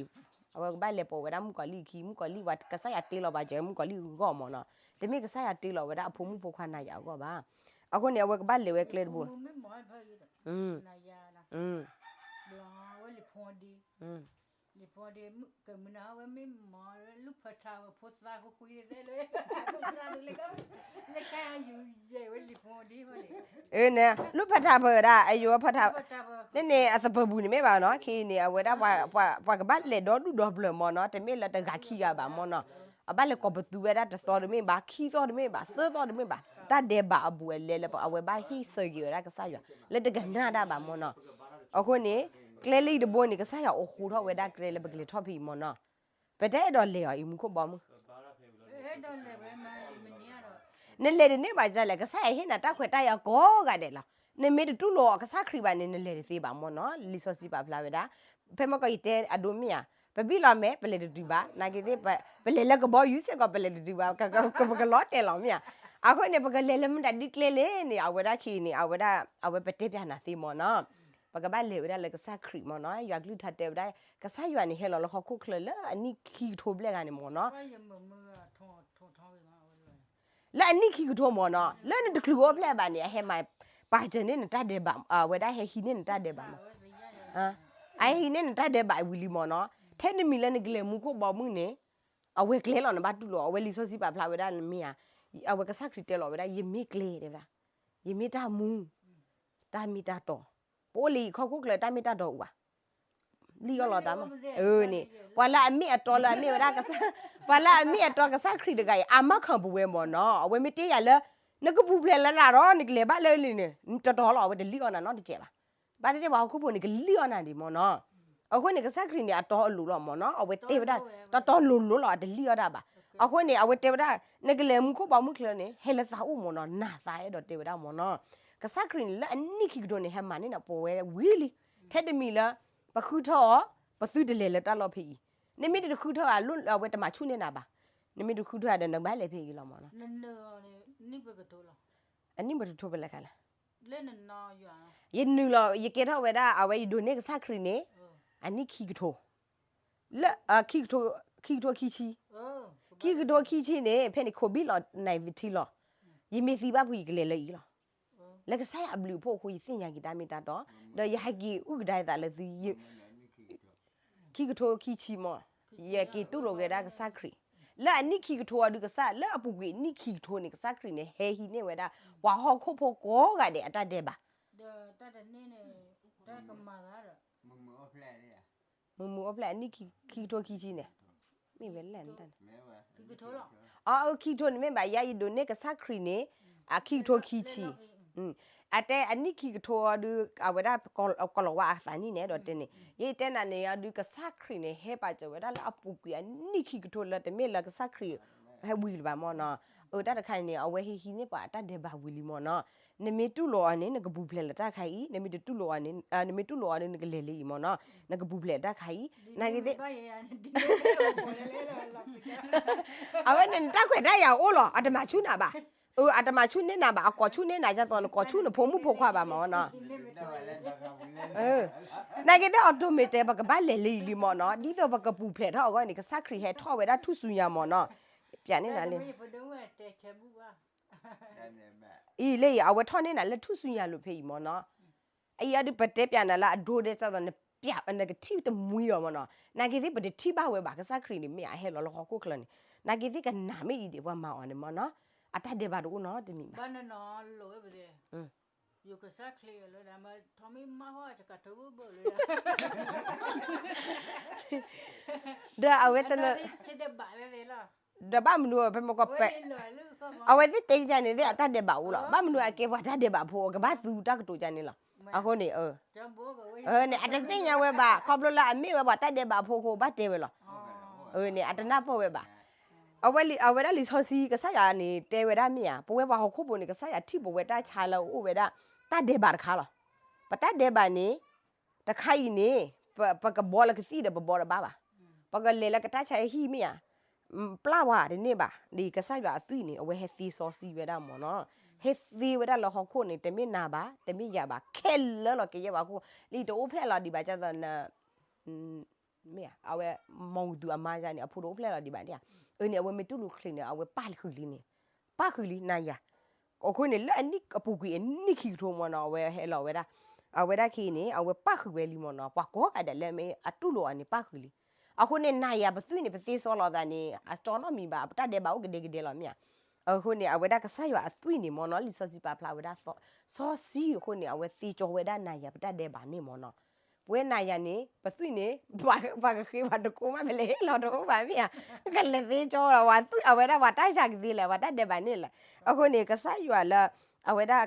အဝဲကဘၣ်လဲၤပိာ်ဝဲဒၣ်မုၣ်ကီၤလံၢ်အခံ, မုၣ်ကီၤလံၢ်ဝဲ ကစၢ်ယွၤတ့လီၤဘၣ်စၢၤမုၣ်ကီၤလံၢ်အဂီၢ်မ့ၢ်နီၤ, တမ့ၢ်ကစၢ်ယွၤတ့လီၤဝဲဒၣ်အဖိမုၣ်ဖိခွါနၤယၤအဂီၢ်ဘၣ်, အဃိန့ၣ် အဝဲကဘၣ်လဲၤဝဲကျဲတဘိ လံာ်ဖိဒ့, လံာ်ဖိဒ့ကမုၢ်နၤဝဲမ့ၢ်မၤလၢလူၢ်ဖၢထးဝဲဖိသၣ်ခိၣ်ဃံသ့လၢ လံာ်ဖိဒ့, လံာ်ဖိဒ့, လံာ်ဖိဒ့, လူၢ်ဖၢထးဖၢဝဲဒၣ် အယိၤဖၢထး, န့ၣ်န့ၣ် အသပၢၤပူၤန့ၣ်မ့ၢ်ဘၣ်နီၤ, ခဲအံၤန့ၣ် အဝဲဒၣ် ပှၤကဘၣ်လဲၤဒီဒူၣ်ဒီပျၢၤမ့ၢ်နီၤ, တမ့ၢ်လၢတဂၤခံဂၤဘၣ်မ့ၢ်နီၤ, အဘၣ်လဲၤကိးပသူဝဲဒၣ်တသီတမ့ၢ်ဘၣ်, ခံသီတမ့ၢ်ဘၣ်, သၢသီတမ့ၢ်ဘၣ်, တၢ်ဒဲးဘးအဘူးအလဲလၢအဝဲဘၣ်ဟ့ၣ်ဆၢက့ၤဝဲဒၣ်ကစၢ်ယွၤ လၢတကနၣ်တၢ်ဘၣ်မ့ၢ်နီၤ, အဃိန့ၣ် ကျဲလၢအံၤတဘိန့ၣ် ကစၢ်ယွၤအိၣ်ဃူထီၣ်ဝဲဒၣ်ကျဲလၢပကလဲၤထီၣ်ဖဲအံၤမ့ၢ်နီၤ, ပတအဲၣ်ဒိးလဲၤအီၤအံၤမူခိၣ်ဘီမုၢ် နလဲၤတန့ၢ်ဘၣ်ဒ်လဲၣ်, ကစၢ်ယွၤဟ့ၣ်နၤတၢ်ခွဲးတၢ်ယာ်ကိးဂၤဒဲးလီၤ, နမ့ၢ်တတူၢ်လိာ်အီၤကစၢ်ခရံာ်ဘၣ်န့ၣ် နလဲၤတသ့ဘၣ်မ့ၢ်နီၤ, လံာ်စီဆှံပာ်ဖျါဝဲဒၣ်, ဖဲမ့ၢ်ကီးယတဲအဒိမ့ၢ်ဧါ, ပဘံၣ်လီၤမဲာ် ပလဲၤတတုၤဘၣ်, နာ်က့သ့ၣ် ပလဲၤလၢကဘီယူၤစ့ၢ်ကီး ပလဲၤတတုၤဘၣ်, ပကလီၤတဲာ်လီၤမ့ၢ်ဧါ, အဃိန့ၣ် ပကလဲၤလၢမတၤဒ်ကျဲလဲၣ်န့ၣ် အဝဲဒၣ်ခံအံၤန့ၣ် အဝဲဒၣ် အဝဲပတဲပျးနၤသ့မ့ၢ်နီၤ, ပကဘၣ်လဲၤဝဲဒၣ်လၢကစၢ်ခရံာ်မ့ၢ်နီၤ, ယွၤကလုၢ်ကထါတဲဝဲဒၣ် ကစၢ်ယွၤန့ၣ်ဟဲလီၤလၢဟီၣ်ခိၣ်ချၢလၢအနံၣ်ခံကထိဘျဲၣ်ဂၤန့ၣ်မ့ၢ်နီၤ လၢအနံၣ်ခံကထိမ့ၢ်နီၤ, လၢနတချုးအိၣ်ဖျဲၣ်ဘၣ်န့ၣ် အဟဲမၤပာ်စၢၤန့ၢ်နတၢ်ဒဲးဘး, အဝဲဒၣ်ဟဲဟံးန့ၢ်နတၢ်ဒဲးဘးမ့ၢ်, အဟဲဟံးန့ၢ်နတၢ်ဒဲးဘးဝံၤလံမ့ၢ်နီၤ, ထဲနမံၤလၢနကလဲၤမူခိၣ်ဘီမုၢ်န့ၣ်, အဝဲကျဲလီၤနဘၣ်တူၢ်လိာ်, အဝဲလံာ်စီဆှံပာ်ဖျါဝဲဒၣ်နမ့ၢ်ဧါ, အဝဲကစၢ်ခရံာ်တဲလီၤဝဲဒၣ် ယမ့ၢ်ကျဲတဲဝဲဒၣ်, ယမ့ၢ်တၢ်မူ, တၢ်မ့ၢ်တၢ်တီ, ပအိၣ်လၢဟံၣ်ခီၣ်ခိၣ်ချၢတၢ်မ့ၢ်တၢ်တီအိၣ်ဧါ လံၣ်အီၣ်လီၤသးမး, န့ၣ် ပှၤလၢအမ့ၢ်အတီလၢအမ့ၢ်ဝဲဒၣ်ကစၢ်, ပှၤလၢအမ့ၢ်အတီကစၢ်ခရံာ်တဂၤအံၤ အမၢ်ခီပဝဲမ့ၢ်နီၤ, အဝဲမ့ၢ်တဲယၤလၢ နကပူၤဖျဲးလၢ်လၢ်ဒီး နကလဲၤဘၣ်လၢလံန့ၣ် တတီလီၤ အဝဲတလံၣ်အီၣ်နၤနီတစဲးဘၣ်, ဘၣ်သ့ၣ်သ့ၣ်ပှၤဟီၣ်ခိၣ်ဖိန့ၣ် ကလံၣ်အီၣ်နၤဒံးမ့ၢ်နီၤ, အဃိန့ၣ် ကစၢ်ခရံာ်န့ၣ် အတီအလိၤလီၤမ့ၢ်နီၤ, အဝဲတဲဝဲဒၣ် တတီလိၤလိၤလီၤ အတလံၣ်အီၣ်တၢ်ဘၣ် အဃိန့ၣ် အဝဲတဲဝဲဒၣ် နကလဲၤမူခိၣ်ဘီမုၢ်ချၢန့ၣ် ဟဲလၢသးအိၣ်မ့ၢ်နီၤ, နာ်သးအဲၣ်ဒိးတဲဝဲဒၣ်မ့ၢ်နီၤ. ကစၢ်ခရံာ်န့ၣ် လၢအနံၣ်ခံကထိန့ၣ် ဟဲမၤန့ၢ်နၤပဝဲဝံၤလံ. ထဲတမံၤလၢ ပဃုထၢအီၤ ပသုတလဲၤလၢတၢ်လီၢ်ဖဲအံၤ, နမ့ၢ်တဃုထၢအလိၣ် အဝဲတမၤဆူၣ်န့ၢ်နၤဘၣ်, နမ့ၢ်တဃုထၢဒီးနကဘၣ်လဲၤဖဲအံၤလီၤမ့ၢ်နီၤ. အနံၣ်ပကထိဖဲလဲၣ်ခါလဲၣ်, ယနုာ်လီၤ ယကဲထီၣ်ဝဲဒၣ် အဝဲယဒိးန့ၢ်ကစၢ်ခရံာ်န့ၣ် အနံၣ်ခံကထိ လၢ ခံကထိခံဆံ, ခံကထိခံဆံန့ၣ် ဖဲန့ၣ် ခိးဘံၣ်လီၤ နံၣ်ဝံၤထံလီၤ, ယမ့ၢ်သံဘၣ်ဖုးယကလဲၤလၢအံၤလီၤ. လၢကစၢ်ယွၤအဘျုးအဖှိၣ်အဃိ ယသ့ၣ်ညါက့ၤတၢ်မ့ၢ်တၢ်တီ, ဒီးယဟဲက့ၤအုၣ်ကဒါယသးလၢသု ခံကထိခံဆံမ့ၢ်, ယက့ၤတူၢ်လိာ်က့ၤဒၣ်ကစၢ်ခရံာ်, လၢအနံၣ်ခံကထိအီၤဒုးကစၢ် လၢအပူၤကွံာ်အနံၣ်ခံကထိန့ၣ် ကစၢ်ခရံာ်န့ၣ် ဟဲဟံးန့ၢ်ဝဲဒၣ် ပှၤဟီၣ်ခိၣ်ဖိကိးဂၤဒဲးအတၢ်ဒဲးဘး မုာ်မုာ်အိၣ်ဖျဲၣ်အနံၣ်ခံကထိခံဆံန့ၣ်, မ့ၢ်ဝဲလဲၣ်, အခံကထိန့ၣ်မ့ၢ်ဘၣ် ယၤယဒိးန့ၢ်ကစၢ်ခရံာ်န့ၣ် အခံကထိခံဆံ, အတဲအနံၣ်ခံကထိအီၤဒုး အဝဲဒၣ် ကလီၤဝါအသးနံၣ်န့ၣ်ဒီးတဲန့ၣ် ယတဲနၤန့ၣ်အီၤဒုး ကစၢ်ခရံာ်န့ၣ် ဟဲပာ်စၢၤဝဲဒၣ်လၢအပူၤကွံာ်အနံၣ်ခံကထိလၢတမ့ၢ်လၢကစၢ်ခရံာ် ဟဲဝံၤလၢၤဘၣ်မ့ၢ်နီၤ. အတၢ်တခါန့ၣ် အဝဲဟံးဟံးန့ၢ်ပှၤအတၢ်ဒဲးဘးဝံၤလံမ့ၢ်နီၤ. နမ့ၢ်တူၢ်လိာ်အီၤန့ၣ် နကပူၤဖျဲးလၢတၢ်ခါအံၤ, နမ့ၢ်တတူၢ်လိာ်အီၤန့ၣ် နမ့ၢ်တူၢ်လိာ်အီၤန့ၣ် နကလဲၤလၢအံၤမ့ၢ်နီၤ, နကပူၤဖျဲးတၢ်ခါအံၤ, နာ်က့သ့ၣ် အဝဲန့ၣ်နတၢ်ခွဲးတၢ်ယာ်အိၣ်လီၤ အတမၤဆူၣ်နၤဘၣ်, အတမၤဆူၣ်န့ၢ်နၤဘၣ် အကိးဆူၣ်န့ၢ်နၤဒ်သိးနကိးဆူၣ်နဖိမုၣ်ဖိခွါဘၣ်မ့ၢ်နီၤ. နာ်က့သ့ၣ် automatic ပကဘၣ်လဲၤလၢအံၤလံမ့ၢ်နီၤ, ဒ်သိးပကပူၤဖျဲးထီၣ်အဂီၢ်န့ၣ် ကစၢ်ခရံာ်ဟဲထီၣ်ဝဲဒၣ်ထူၣ်စုညါမ့ၢ်နီၤ, ပျးန့ၢ်နၤလံ အံၤလၢအံၤ အဝဲထီၣ်န့ၢ်နၤလၢထူၣ်စုညါလိၤဖဲအံၤမ့ၢ်နီၤ. အံၤအဒုးပတဲပျးနၤလၢအဒိဒဲးဒ်သိးနပျးနကထံၣ်တမှံလီၤမ့ၢ်နီၤ, နာ်က့သ့ၣ်ပတထံၣ်ဘၣ်ဝဲဘၣ် ကစၢ်ခရံာ်န့ၣ်မ့ၢ်အဟဲလီၤလၢဟီၣ်ခိၣ်ချၢန့ၣ်, နာ်က့သ့ၣ်ကနၣ်မ့ၢ်အံၤဒံးပှၤမၤအီၤန့ၣ်မ့ၢ်နီၤ, အတၢ်ဒဲးဘးတအိၣ်နီတမံၤဘၣ် ဒီးအဝဲတန ဒီးဘၣ်မနုၤဖဲမကီးပဲ အဝဲသ့ၣ်တဲယၤန့ၣ်သ့ၣ် အတၢ်ဒဲးဘးအိၣ်လီၤ, ဘၣ်မနုၤအကဲပှၤတၢ်ဒဲးဘးဖိ ကဘၣ်သူတၢ်ကတိၤယၤန့ၣ်လီၤ. အဃိန့ၣ် န့ၣ် အတသ့ၣ်ညါဝဲဘၣ် ခီဖျိလၢအမ့ၢ်ဝဲပှၤတၢ်ဒဲးဘးဖိအဃိ ဘၣ်တဲဝဲလီၤ. န့ၣ် အတနၢ်ပၢၢ်ဝဲဘၣ်. အဝဲဒၣ်လံာ်စီဆှံ ကစၢ်ယွၤန့ၣ် တဲဝဲဒၣ်မ့ၢ်ဧါ, ပဝဲပှၤဟီၣ်ခိၣ်ဖိန့ၣ် ကစၢ်ယွၤထံၣ်ပဝဲတၢ်ဆါလၢအအိၣ်ဝဲဒၣ် တၢ်ဒဲးဘးတခါလီၤ. ပတၢ်ဒဲးဘးန့ၣ် တခါအံၤန့ၣ် ပကဘီလၢကသံၣ်ဒီးပဘီတဘၣ်ဘၣ်, ပကလဲၤလၢကတၢ်ဆါဟံၣ်မ့ၢ်ဧါ, ပျၢ်ဝဲတန့ၢ်ဘၣ်, ဒီးကစၢ်ယွၤအသွံၣ်န့ၣ် အဝဲဟဲသ့စီဆှံဝဲဒၣ်မ့ၢ်နီၤ, ဟဲသ့ဝဲဒၣ်လၢဟီၣ်ခိၣ်န့ၣ် တမ့ၢ်နၤဘၣ် တမ့ၢ်ယၤဘၣ် ခဲလၢာ်လီၤ ကယဲၢ်ပှၤဟီၣ်ခိၣ်, လၢတအိၣ်ဖျဲၣ်လီၤဒံးဘၣ် ဒ်သိး မ့ၢ်ဧါ, အဝဲ မီၤကသူအမါယၤန့ၣ် အဖိတအိၣ်ဖျဲၣ်လီၤဒံးဘၣ်န့ၣ်ဧါ, အန့ၣ် အဝဲမ့ၢ်တူၢ်လိာ်ချ့န့ၣ် အဝဲပၢ်ဃုာ်လံန့ၣ်, ပၢ်ဃုာ်လံနၤယၤ, အဃိန့ၣ် လၢအနံၣ်အပူၤကွံာ်အနံၣ်ခံကထိမ့ၢ်နီၤ အဝဲဟဲလီၤဝဲဒၣ်, အဝဲဒၣ်ခဲအံၤန့ၣ် အဝဲပၢ်ဃုာ်ဝဲလံမ့ၢ်နီၤ, ပှၤကိးဂၤဒဲးလၢမ့ၢ်အတူၢ်လိာ်အီၤန့ၣ် ပၢ်ဃုာ်လံ, အဃိန့ၣ် နၤယၤပသွံၣ်န့ၣ် ပသ့စီလီၤသးန့ၣ် အတီနီတမံၤဘၣ် ပတၢ်ဒဲးဘးအိၣ်ကဒဲကဒဲလီၤမ့ၢ်ဧါ, အဃိန့ၣ် အဝဲဒၣ်ကစၢ်ယွၤအသွံၣ်န့ၣ်မ့ၢ်နီၤ လံာ်စီဆှံပာ်ဖျါဝဲဒၣ် စီဆှံအဃိန့ၣ် အဝဲသ့ကၠီဝဲဒၣ်နၤယၤပတၢ်ဒဲးဘးန့ၣ်မ့ၢ်နီၤ, ပဝဲနၤယၤန့ၣ် ပသွံၣ်န့ၣ် ပှၤကဃ့ပှၤတကိးမး ပလဲၤဟ့ၣ်လီၤတအိၣ်ဘၣ်မ့ၢ်ဧါ, ကလဲၤသ့ကၠီလီၤ ပှၤသွံၣ် အဝဲဒၣ်ပှၤတၢ်ဆါကသ့လဲၣ် ပှၤတၢ်ဒဲးဘးန့ၣ်လဲၣ်, အဃိန့ၣ် ကစၢ်ယွၤလၢ အဝဲဒၣ်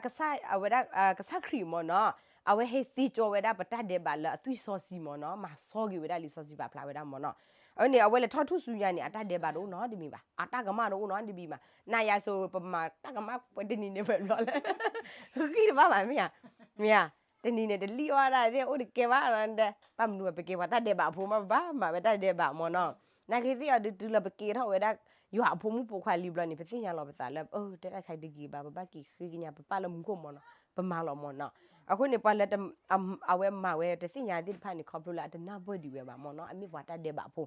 အဝဲဒၣ် ကစၢ်ခရံာ်မ့ၢ်နီၤ, အဝဲဟဲသ့ကၠီဝဲဒၣ်ပတၢ်ဒဲးဘးလၢအသွံၣ်စီဆှံမ့ၢ်နီၤ မၤစီက့ၤဝဲဒၣ်လံာ်စီဆှံပာ်ဖျါဝဲဒၣ်မ့ၢ်နီၤ, အန့ၣ် အဝဲလဲၤထီၣ်ထူၣ်စုညါန့ၣ် အတၢ်ဒဲးဘးတအိၣ်နီတမံၤဘၣ် အတၢ်ကမၣ်တအိၣ်နီတမံၤဘၣ်, နၤယၤစိၤ ပမၤတၢ်ကမၣ်ပတနံၤန့ၣ် ပဘျီလၢ ဂံၢ်တဘၣ်ဘၣ်မ့ၢ်ဧါ, မ့ၢ်ဧါ, တနံၤန့ၣ် တလံၣ်အီၣ်ဒၣ်သ့ၣ် အိၣ်တကဲဘၣ်လီၤ, ဘၣ်မနုၤပကဲပှၤတၢ်ဒဲးဘးအဖိမး ပဘၣ်မၤဝဲတၢ်ဒဲးဘးမ့ၢ်နီၤ, နာ်က့သ့ၣ်အီၤဒုးတုၤလၢပကဲထီၣ်ဝဲဒၣ် ယွၤအဖိမုၣ်ဖိခွါလံဘျီန့ၣ် ပသ့ၣ်ညါလီၤပသးလၢ အၢ တဲတၢ်တခါတဂ့ၤဘၣ် ပဘၣ်က့ၤဃ့ကညး ပပၢ်လၢမူခိၣ်မ့ၢ်နီၤ ပမၤလီၤမ့ၢ်နီၤ, အဃိန့ၣ် ပှၤလၢ အဝဲမၤဝဲတသ့ၣ်ညါသ့ၣ်တဖၣ်န့ၣ် ခီဖျိလၢအတနၢ်ပၢၢ်ဒံးဝဲဘၣ်မ့ၢ်နီၤ အမ့ၢ်ပှၤတၢ်ဒဲးဘးအဖိ,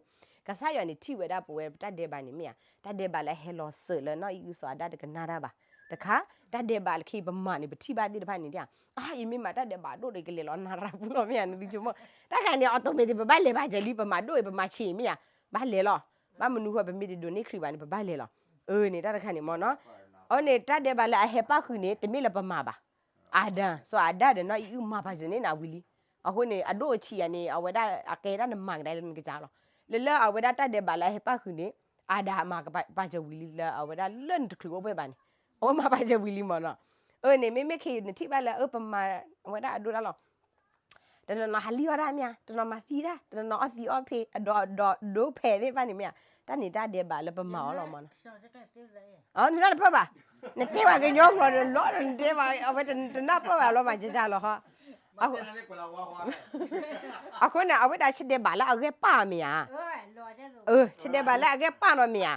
ကစၢ်ယွၤန့ၣ်ထံၣ်ဝဲဒၣ်ပဝဲပတၢ်ဒဲးဘးန့ၣ်မ့ၢ်ဧါ, တၢ်ဒဲးဘးလၢအဟဲလီၤစၢၤလၢနီၢ်အံၣ်အုစီၤအၤဒၣ်တကနၣ်တၢ်ဘၣ်, တခါ တၢ်ဒဲးဘးလၢခံပမၤန့ၣ် ပထံၣ်ဘၣ်သ့ၣ်တဖၣ်န့ၣ်ဧါ, အါ ယမ့ၢ်မၤတၢ်ဒဲးဘးဒိၣ်ဒီး ကလဲၤလီၤနရၤပူၤလီၤမ့ၢ်ဧါ နသုဆိကမိၣ်, တၢ်ခါန့ၣ် automatic ပဘၣ်လဲၤဘၣ်ကဲလံ ပမၤဒိၣ်အံၤ ပမၤဆံးမ့ၢ်ဧါ, ဘၣ်လဲၤလီၤ, ဘၣ်မနုၤဃိ ပမ့ၢ်တဒိးန့ၢ်ခရံာ်ဘၣ်န့ၣ် ပဘၣ်လဲၤလီၤ, အန့ၣ် တၢ်တခါန့ၣ်မ့ၢ်နီၤ, အန့ၣ် တၢ်ဒဲးဘးလၢအဟဲပၣ်ဃုာ်န့ၣ် တမ့ၢ်လၢပမၤဘၣ်, အၤဒၣ် စီၤအၤဒၣ်ဒီးနီၢ်အံၣ်အုၣ်မၤပာ်စၢၤန့ၢ်နၤဝံၤလံ, အဃိန့ၣ် အဒိၣ်အဆံးယၤန့ၣ် အဝဲဒၣ်အကဲဒၣ်နမၤကဒါလၢနကစၢ်လီၤ, လၢလၢအဝဲဒၣ်တၢ်ဒဲးဘးလၢအဟဲပၣ်ဃုာ်န့ၣ် အၤဒၣ်မၤပာ်စၢၤဝံၤလံလၢအဝဲဒၣ်လၢနတချုးအိၣ်ဖှဲၣ်ဘၣ်န့ၣ်, အဝဲမၤပာ်စၢၤဝံၤလံမ့ၢ်နီၤ, အန့ၣ် မ့မ့ၢ်ခဲအံၤနထံၣ်ဘၣ်လၢ အၢ ပမၤဝဲဒၣ်အဒိၣ်ဒၣ်လီၤ တနီၤနီၤဟးလံအီၣ်တၢ်မ့ၢ်ဧါ, တနီၤမၤသံတၢ်, တနီၤနီၤအီၣ်သံအီၣ်ဖ့, အဒီးဒီးဒိဖဲသ့ၣ်တဖၣ်န့ၣ်မ့ၢ်ဧါ, တၢ်န့ၣ်တၢ်ဒဲးဘးလၢပမၤအီၤလီၤမ့ၢ်နီၤ. အနနၢ်တပၢၢ်ဘၣ်, နတဲဘၣ်ကညီကျိာ်ဒီးလီၤဒီးနတဲဘၣ်, အဝဲတနၢ်ပၢၢ်ဘၣ်လီၤမးကကလီၤဃီ. အဃိန့ၣ် အဝဲဒၣ်ဆၢဒဲးဘးလၢအဂဲၢ်ပာ်မ့ၢ်ဧါ, ဆၢဒဲးဘးလၢအဂဲၢ်ပာ်နီၤမ့ၢ်ဧါ,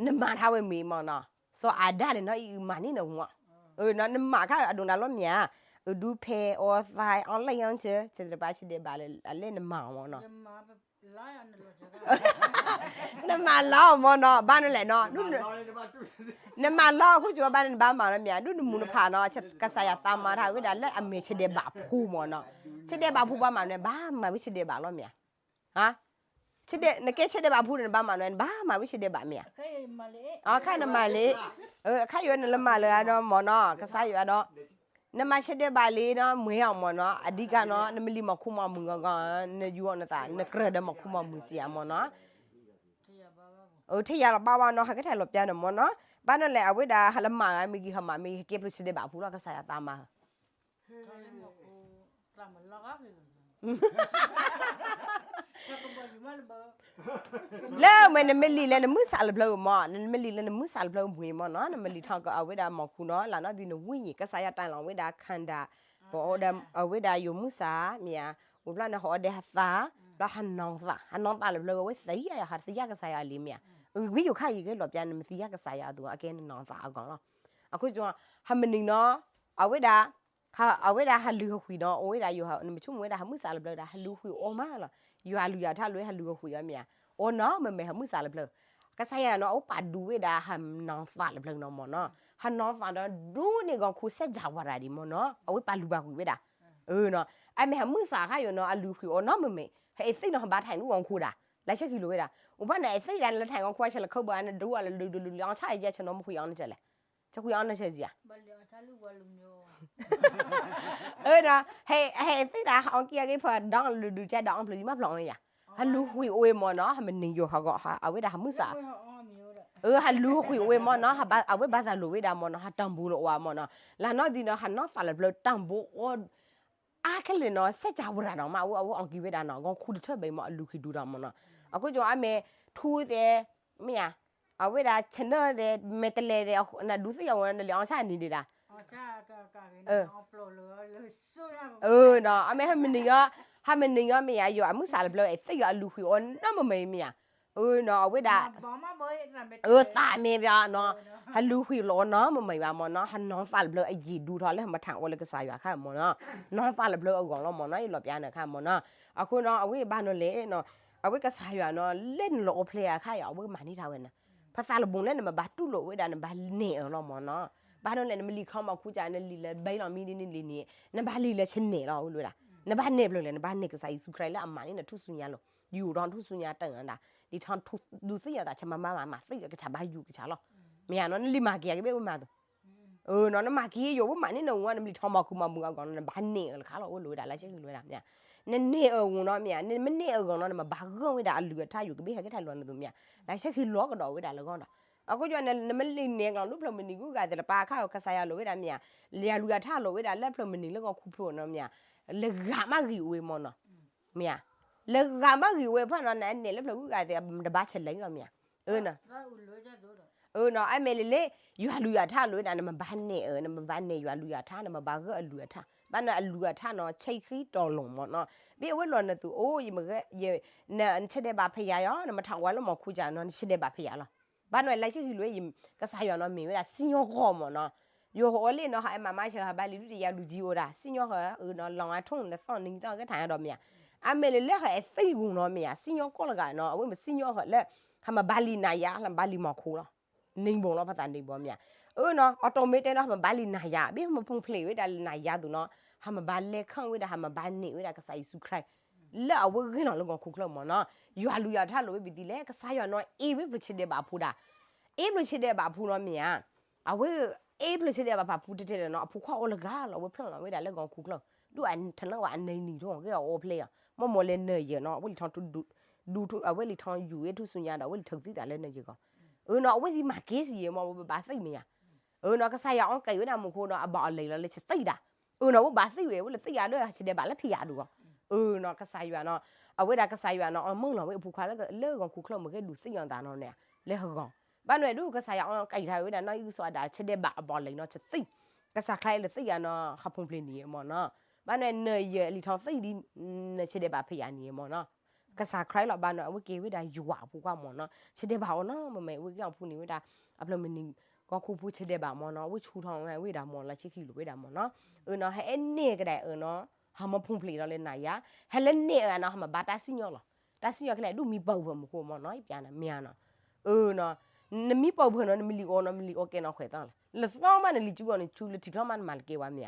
နမၤထါဝဲမ့ၢ်မ့ၢ်နီၤ, စီၤအၤဒၣ်န့ၣ်နီၤ အံၤမၤန့ၢ်နဝံၤ, နမၤခါအဒိၣ်နၤလီၤမ့ၢ်ဧါ, အဒူဖဲအီသါ online အီၣ်ဆၢ ဆၢဒဲးဘး ဆၢဒဲးဘးလၢအလဲၣ်နမၤအီၤမ့ၢ်နီၤ. နမၤလီၤမ့ၢ်နီၤ, ဘၣ်နလဲၣ်နီၤ, နမၤလီၤအဃိ ကၠိဘၣ်န့ၣ်နဘၣ်မၤလီၤမ့ၢ်ဧါ, ဒ်နမူနဖးနီၤ, ကစၢ်ယွၤသးမၤထါဝဲဒၣ်လၢအမ့ၢ်ဆၢဒဲးဘးဖိမ့ၢ်နီၤ, ဆၢဒဲးဘးဖိဘၣ်မၤနၤ ဘၣ်မၤဝံၤဆၢဒဲးဘးလီၤမ့ၢ်ဧါ. နကဲဆၢဒဲးဘးဖိဒီးနဘၣ်မၤနၤ နဘၣ်မၤဝံၤဆၢဒဲးဘးမ့ၢ်ဧါ. ခါနမၤလံ, ခါယွၤနလၢမၤလၢအဒီးမ့ၢ်နီၤ, ကစၢ်ယွၤဒီး နမၤဆၢဒဲးဘးလံနီၤ မ့ၢ်အီၤမ့ၢ်နီၤ, အဒံကါနီၤ နမ့ၢ်လံမီၤခူမီၤမုၢ်ဂီၤဂီၤ နယူၤအီၤနသး နကြၢးဒီးမီၤခူမီၤမုၢ်စံးဧါမ့ၢ်နီၤ. ထံၣ်ယၤလီၤဘၣ်ဘၣ်နီၤ ဟးကဲထီၣ်လီၤပျါန့ၣ်မ့ၢ်နီၤ, ဘၣ်နီၤလဲၣ် အဝဲဒၣ်ဟးလၢမၤဂၤမ့ၢ်ဂ့ၤ ဟးမၤမ့ၢ်ဂ့ၤ ဟဲကဲဖျိဆၢဒဲးဘးဖိလီၤ ကစၢ်ယွၤသးမၤဧၢ လၢမ့ၢ်နမ့ၢ်လံာ်လၢနမုၢ်ဆးလၢပျၢၤမ့ၢ်, နမ့ၢ်လံာ်လၢနမုၢ်ဆးလၢပျၢၤမ့ၢ်မ့ၢ်နီၤ, နမ့ၢ်လံာ်ထီၣ်က့ၤအဝဲဒၣ်မီၤခူနီၤ, လၢနီၢ်ဒုးနဝံၣ်ယံၤ ကစၢ်ယွၤတၢ်လီၤဝဲဒၣ် ခန္ဓာ, ပအီၣ်ဒၣ်အဝဲဒၣ်ယိၤမုၢ်ဆးမ့ၢ်ဧါ, အိၣ်ဖျါန့ၣ် ဟီၣ်အီၣ်ဒဲးဟးသး, ဒီးဟးနီၤသး, ဟးနီၤသးလၢပျၢၤဝဲသ့ၣ်ယါယါ ဟးသယၢ်ကစၢ်ယွၤအလံာ်မ့ၢ်ဧါ, ဝံယိၤခါယံၤက့ၤလီၤပျါန့ၣ် မ့ၢ်သယၢ်ကစၢ်ယွၤအသိး အကဲနနီၤသးအဂီၢ်လီၤ. အဃိ ဟးမနံၤနီၤ, အဝဲဒၣ် အဝဲဒၣ်ဟးလုၢ်ဟးဃုာ်နီၤ, အိၣ်ဝဲဒၣ်ယိၤ နမ့ၢ်ဆိကမိၣ်ဝဲဒၣ်ဟးမုၢ်ဆးလၢပျၢၤဒၣ် ဟးလုၢ်ဟးဃုာ်အီၤမးလီၤ. ယွၤအလုၢ်ယွၤထါလၢဟးလုၢ်ဟးဃုာ်အီၤမ့ၢ်ဧါ, အီၤနီၤမ့မ့ၢ်ဟးမုၢ်ဆးလၢပျၢၤ, ကစၢ်ယွၤနီၤ အဝဲပာ်ဒူဝဲဒၣ်ဟးနီၤသးလၢပျၢၤနီၤမ့ၢ်နီၤ, ဟးနီၤသးဒီးဒူန့ၢ်ဂီၤခူစဲးစၢ်ဝါရၤဒံးမ့ၢ်နီၤ, အဝဲပာ်လုၢ်ပာ်ဃုာ်ဝဲဒၣ်, အမ့ၢ်ဟးမုၢ်ဆးခါယိၤနီၤ အလုၢ်ဃုာ်အီၤနီၤမ့မ့ၢ် ဟဲအသ့ၣ်နီၤ ဟးဘါထၣ်နူဂီၤခူဒၣ်, လၢဆဲဃံလိာ်ဝဲဒၣ်, အိၣ်ဘၣ်န့ၣ် အသ့ၣ်ဒၣ်နလၢထၣ်ဂီၤခူအဆဲးလၢခၢဘၢၣ်န့ၣ် ဒူအီၤလၢလုၢ်ဒူလုၢ်လၢအီၤဆၣ်ယဲဆဲးနီၤ မ့ၢ်ဃုာ်အီၤနဆဲးလဲၣ်, ဆဲးဃုာ်အီၤနဆဲးစံးဧါ အၢ, ဟဲသ့ၣ်ဒၣ် ဟးအီကံအဂ့ၢ်ဖီဒီလုၢ်ဒူၣ်ကဲဒီးအီပျၢၤယမ့ၢ်ဖျိးအီၤယၤ, ဟးလုၢ်ဃုာ်အိၣ်မ့ၢ်နီၤ, ဟးမနံၤယိၤဟးဂီၤ အဝဲဒၣ်ဟးမုၢ်ဆး, အၢ ဟးလုၢ်ဃုာ်အိၣ်မ့ၢ်နီၤ, အဝဲဘၣ်သးလိာ်ဝဲဒၣ်မ့ၢ်နီၤ, ဟးတၢ်ဘူးလိာ်အီၤမ့ၢ်နီၤ, လၢနီၢ်ဒုးနီၤ ဟးနီၤသးလၢပျၢၤတၢ်ဘူးအီၤ အါခဲလၢာ်နီၤ စဲးစၢ်ဝဲဒၣ်နီၤ မ့ၢ်အဝဲအီကံဝဲဒၣ်နီၤ ဂီၤခူတထၢၣ်ဘၣ်မ့ၢ်အလုၢ်ဃုာ်ဒူဒီးမ့ၢ်နီၤ, အဃိကၠိအမ့ၢ်ထူသဲး မ့ၢ်ဧါ, အဝဲဒၣ် channel သဲး မဲာ်တလဲၤသဲး နဒူသ့ၣ်ညါဝဲ နလံာ်အီၤဆၣ်နံၤဒံးဒၣ် အၢ, အမ့ၢ်ဟဲမနံၤညီ, ဟးမနံၤညီမ့ၢ်ယၤ ယွၤအမုၢ်ဆးလၢပျၢၤ အသ့ၣ်ယွၤအလုၢ်ဃုာ်အီၤနီတမံၤမံၤမ့ၢ်ယၤ, အၢနီၤ အဝဲဒၣ်, အၢသးမ့ၢ်ဘၣ်နီၤ, ဟးလုၢ်ဃုာ်လီၤအီၤနီတမံၤမံၤဘၣ်မ့ၢ်နီၤ, ဟးနီၤသးလၢပျၢၤအယံာ်ဒူထီၣ်လၢဟးမၤထၢ်အီၤလၢကစၢ်ယွၤခါမ့ၢ်နီၤ, နီၤသးလၢပျၢၤအဂီၢ်လီၤမ့ၢ်နီၤ ယလီၤပျါနၤခါမ့ၢ်နီၤ, အဃိနီၤ အဝဲဘၣ်နီၤလဲၣ်နီၤ, အဝဲကစၢ်ယွၤနီၤ လၢနလီၤအိၣ်ဖျဲၣ်အခါယၤ အဝဲမၤန့ၢ်တၢ်ဝဲန့ၣ်, ဖသးလၢဘိးလၢနမ့ၢ်ဘၣ်တူၢ်လိာ်ဝဲဒၣ်နဘၣ်နဲၣ်အၢလီၤမ့ၢ်နီၤ, ဘၣ်နီၤလဲၣ် နမ့ၢ်လံာ်ခီမီၤခူကၠး နလံာ်လၢဘဲလီၤမံဒ်န့ၣ်လံန့ၣ် နဘၣ်လံာ်လၢဆနဲၣ်လီၤဝဲဒၣ်, နဘၣ်နဲၣ်ပျၢၤလဲၣ် နဘၣ်နဲၣ်ကစၢ်ယ့ၣ်ၡူးခရံာ်လၢအမၤန့ၢ်နထူၣ်စုညါလီၤ, ယူၤထီၣ်ထူၣ်စုညါတၢ်ဒၣ်, လံာ်ထီၣ်ထူၣ်ဒူသ့ၣ်ညါသး ဆၢမၤမၤမၤသ့ၣ်ညါကစၢ်ဘၣ်ယူၤကစၢ်လီၤ, မ့ၢ်ဧါနီၤ နလံာ်မၤက့ၤအကဘၣ်ဝဲမၤသိး နီၤ နမၤက့ၤယိာ်ဝဲမၤန့ၢ်နဝံၤ နမ့ၢ်လံာ်ထီမီၤခူမီၤမုာ်အဂီၢ်နီၤ နဘၣ်နဲၣ်အၢလၢခါလီၤ အိၣ်လိာ်ဝဲဒၣ်လၢဆဲဃံလိာ်ဝဲဒၣ်မ့ၢ်ဧါ, နနဲၣ်အၢအဂီၢ်နီၤမ့ၢ်ဧါ, နမ့ၢ်နဲၣ်အၢအဂီၢ်နီၤ နမ့ၢ်ဘၣ်ဂၢၢ်ဝဲဒၣ်အလုၢ်အထါယိာ်ကဘၣ်ဟဲကဲထီၣ်လီၤနသိးမ့ၢ်ဧါ, လၢဆဲဃံလီၤကဒီးဝဲဒၣ်လၢဂီၢ်ဒီး, အဃိကၠိန့ၣ် နမ့ၢ်လံာ်နဲၣ်ကျီၤဒူဖျၢၣ်မုၢ်နံၤဂုၤဂၤသ့ၣ်တပၤ ခါကစၢ်ယွၤလိာ်ဝဲဒၣ်မ့ၢ်ဧါ, လၢယွၤလုၢ်ယွၤထါလိာ်ဝဲဒၣ်လၢဖျၢၣ်မုၢ်နံၤလၢဂီၤခူဖျိနီၤမ့ၢ်ဧါ, လၢဂၤမ့ၢ်ဂ့ၤအိၣ်ဝဲမ့ၢ်နီၤ မ့ၢ်ဧါ, လၢဂၤမ့ၢ်ဂ့ၤဝဲဖၣ်နီၤ နနဲၣ်လၢဖျၢၣ်ဂုၤဂၤသ့ၣ် တဘၣ်ဆဲးလဲၤလီၤမ့ၢ်ဧါ, အၢနီၤ, အၢနီၤ အမ့ၢ်လၢလၢ ယွၤလုၢ်ယွၤထါလိာ်ဝဲဒၣ် နမ့ၢ်ဘၣ်နဲၣ်အၢ နမ့ၢ်ဘၣ်နဲၣ်ယွၤလုၢ်ယွၤထါ နမ့ၢ်ဘၣ်ဂၢၢ်အလုၢ်အထါ ဘၣ်န့ၣ်အလုၢ်အထါနီၤ ဆဲးဃံတီၤလီၤမ့ၢ်နီၤ, ဘၣ်အဝဲလီၤနသိးအိၣ် ယမ့ၢ်ဂ့ၤ နဆဲးဒဲးဘးဖယၤယီၤ နမ့ၢ်ထးဝဲလၢမီၤခူကၠးနီၤ နဆဲးဒဲးဘးဖယၤလီၤ, ဘၣ်နီၤလၢဆဲးဃံလိာ် ကစၢ်ယွၤနီၤမ့ၢ်ဝဲဒၣ်စံၣ်ညီၣ်ကွီၢ်မ့ၢ်နီၤ, ယိၤဟိးလ့ၣ်နီၤ ဟးအမၤမါဆၢ ဟးဘၣ်လံၤဒုးတယၤလူၤကံအိၣ်ဒၣ် စံၣ်ညီၣ်ဃၢၤ အၢနီၤ လီၤဂာ်ထိၣ်နသီၣ်နံၤသီၣ်ကဲထါဒီးမ့ၢ်ဧါ, အမ့ၢ်လၢလၢဟဲအသ့ၣ်ဂီၤနီၤမ့ၢ်ဧါ စံၣ်ညီၣ်ကွီၢ်လၢဂၤနီၤ အဝဲမ့ၢ်စံၣ်ညီၣ်ဃၢၤလၢ ဟးမ့ၢ်ဘၣ်လံၤနၤယၤ ဟးမ့ၢ်ဘၣ်လံၤမီၤခိလီၤ, န့ၣ်ဘိလီၤ ဖသးန့ၣ်ဘိမ့ၢ်ဧါ, အၢနီၤ အီးတိၣ်မ့ၢ်တဲနီၤ ဟးမ့ၢ်ဘၣ်လံၤနၤယၤ ဘၣ်မ့ၢ်ပူၤဖျဲးဝဲဒၣ်လၢနၤယၤသိးနီၤ, ဟးမ့ၢ်ဘၣ်လဲၤခီၣ်ဝဲဒၣ် ဟးမ့ၢ်ဘၣ်နဲၣ်ဝဲဒၣ်ကစၢ်ယ့ၣ်ၡူးခရံာ် လၢအဝဲဂ့ၤလီၤလၢဂီၤခူချၢမ့ၢ်နီၤ, ယွၤလုၢ်ယွၤထါလိာ်ဝဲပသံလဲၣ် ကစၢ်ယွၤနီၤ အ့ၣ်ဝဲဖျၢၣ်ဆဲးဒဲးဘးဖိဒၣ်, အ့ၣ်ဖျၢၣ်ဆဲးဒဲးဘးဖိနီၤမ့ၢ်ဧါ, အဝဲ အ့ၣ်ဖျၢၣ်ဆဲးဒဲးဘးဖးဖူတဲတဲလီၤနီၤ အဖိခွါအိၣ်လၢဂၤလီၤ အဝဲဖျၢၣ်လီၤဝဲဒၣ်လၢဂီၤခူချၢ, ဒုးအထနၢ်ဝဲအနံၤနံၤထီၣ်ဂ့ၤအအိၣ်ဖျဲၣ်အီၤ မ့ၢ်မ့ၢ်လဲၤနၢၤယဲၢ်နီၤ အဝဲလံာ်ထီၣ် ဒူ အဝဲလံာ်ထီၣ်ယူၤဝဲထူၣ်စုညါဒီး အဝဲလံာ်ထုးသံသးလၢနယဲၢ်ဂီၤ, အၢနီၤ အဝဲသ့ၣ်မၤက့ၤစံးယဲၢ်မ့ၢ် အဝဲဘၣ်သ့ၣ်မ့ၢ်ဧါ, အၢနီၤ ကစၢ်ယွၤအီၣ်ကဲၤဝဲဒၣ်မူခိၣ်ဒီး အဘၣ်အီၤလဲၤလီၤလၢဆသံဒၣ်, အၢနီၤ အဝဲဘၣ်သ့ၣ်ဝဲ အဝဲလၢသ့ၣ်ယၤဒီး ဆဲးဒဲးဘးလၢဖံးယၤဒုးဂီၤ အၢနီၤ ကစၢ်ယွၤနီၤ, အဝဲဒၣ်ကစၢ်ယွၤနီၤ အမၢလီၤဝဲအဖိခွါလၢဂီၤခူၣ်ချၢမ့ၢ်ဂ့ၤ ဒုးသ့ၣ်ညါသးနီၤန့ၣ် လၢဟဂီၤ, ဘၣ်နုၤဒုးကစၢ်ယွၤအီၤကဲထီၣ်ဝဲဒၣ်နီၢ်အံၣ်စရ့လး ဆၢဒဲးဘးအဘီလဲၤနီၤ ဆသံၣ်, ကစၢ်ခရံာ်လၢသ့ၣ်ညါနီၤ ဟးဖူၣ်ဖျ့ၣ်န့ၣ်မ့ၢ်နီၤ, ဘၣ်နုၤနယလံာ်ထီၣ်သံၣ်ဒ် နဆၢဒဲးဘးဖဲယၤန့ၣ်မ့ၢ်နီၤ, ကစၢ်ခရံာ်လီၤ ဘၣ်နုၤ အဝဲကဲဝဲဒၣ်ယွၤအဖိခွါမ့ၢ်နီၤ, ဆၢဒဲးဘးအီၤနီၤ မ့မ့ၢ်ဝဲကဲအီၤဖူန့ၣ်ဝဲဒၣ်, အဖျၢၣ်မနံၤ ဂီၤခူၣ်ဖိဆၢဒဲးဘးမ့ၢ်နီၤ အဝဲဆူၣ်ထီၣ်ဝဲဒၣ်မ့ၢ်နီၤ လၢဆ့ခံလိာ်ဝဲဒၣ်မ့ၢ်နီၤ, အၢနီၤ ဟဲအဲၣ်န့ၢ်ကဒါအၢနီၤ, ဟးမၢဖူၣ်ဖျ့ၣ်ဒီးလၢနၤယၤ, ဟဲလၢန့ၢ်အၢနီၤ ဟးမၤဘၣ်တၢ်စံၣ်ညီၣ်လီၤ, တၢ်စံၣ်ညီၣ်ခဲလၢာ် ဒုးမံပၢၢ်ပၢၢ်မူခိၣ်မ့ၢ်နီၤ ယပျးနၤမ့ၢ်ဧါနီၤ, အၢနီၤ, နမံပၢၢ်ပၢၢ်နီၤ နမံလံာ်အီနီၤ မံလံာ်အီကဲနီၤ ဃဲၤသီလီၤ, လၢသီမးနလံာ်ကူအီၤန့ၣ် ဆူလၢထံချီမးနမၤလၢကဲဝဲမ့ၢ်ဧါ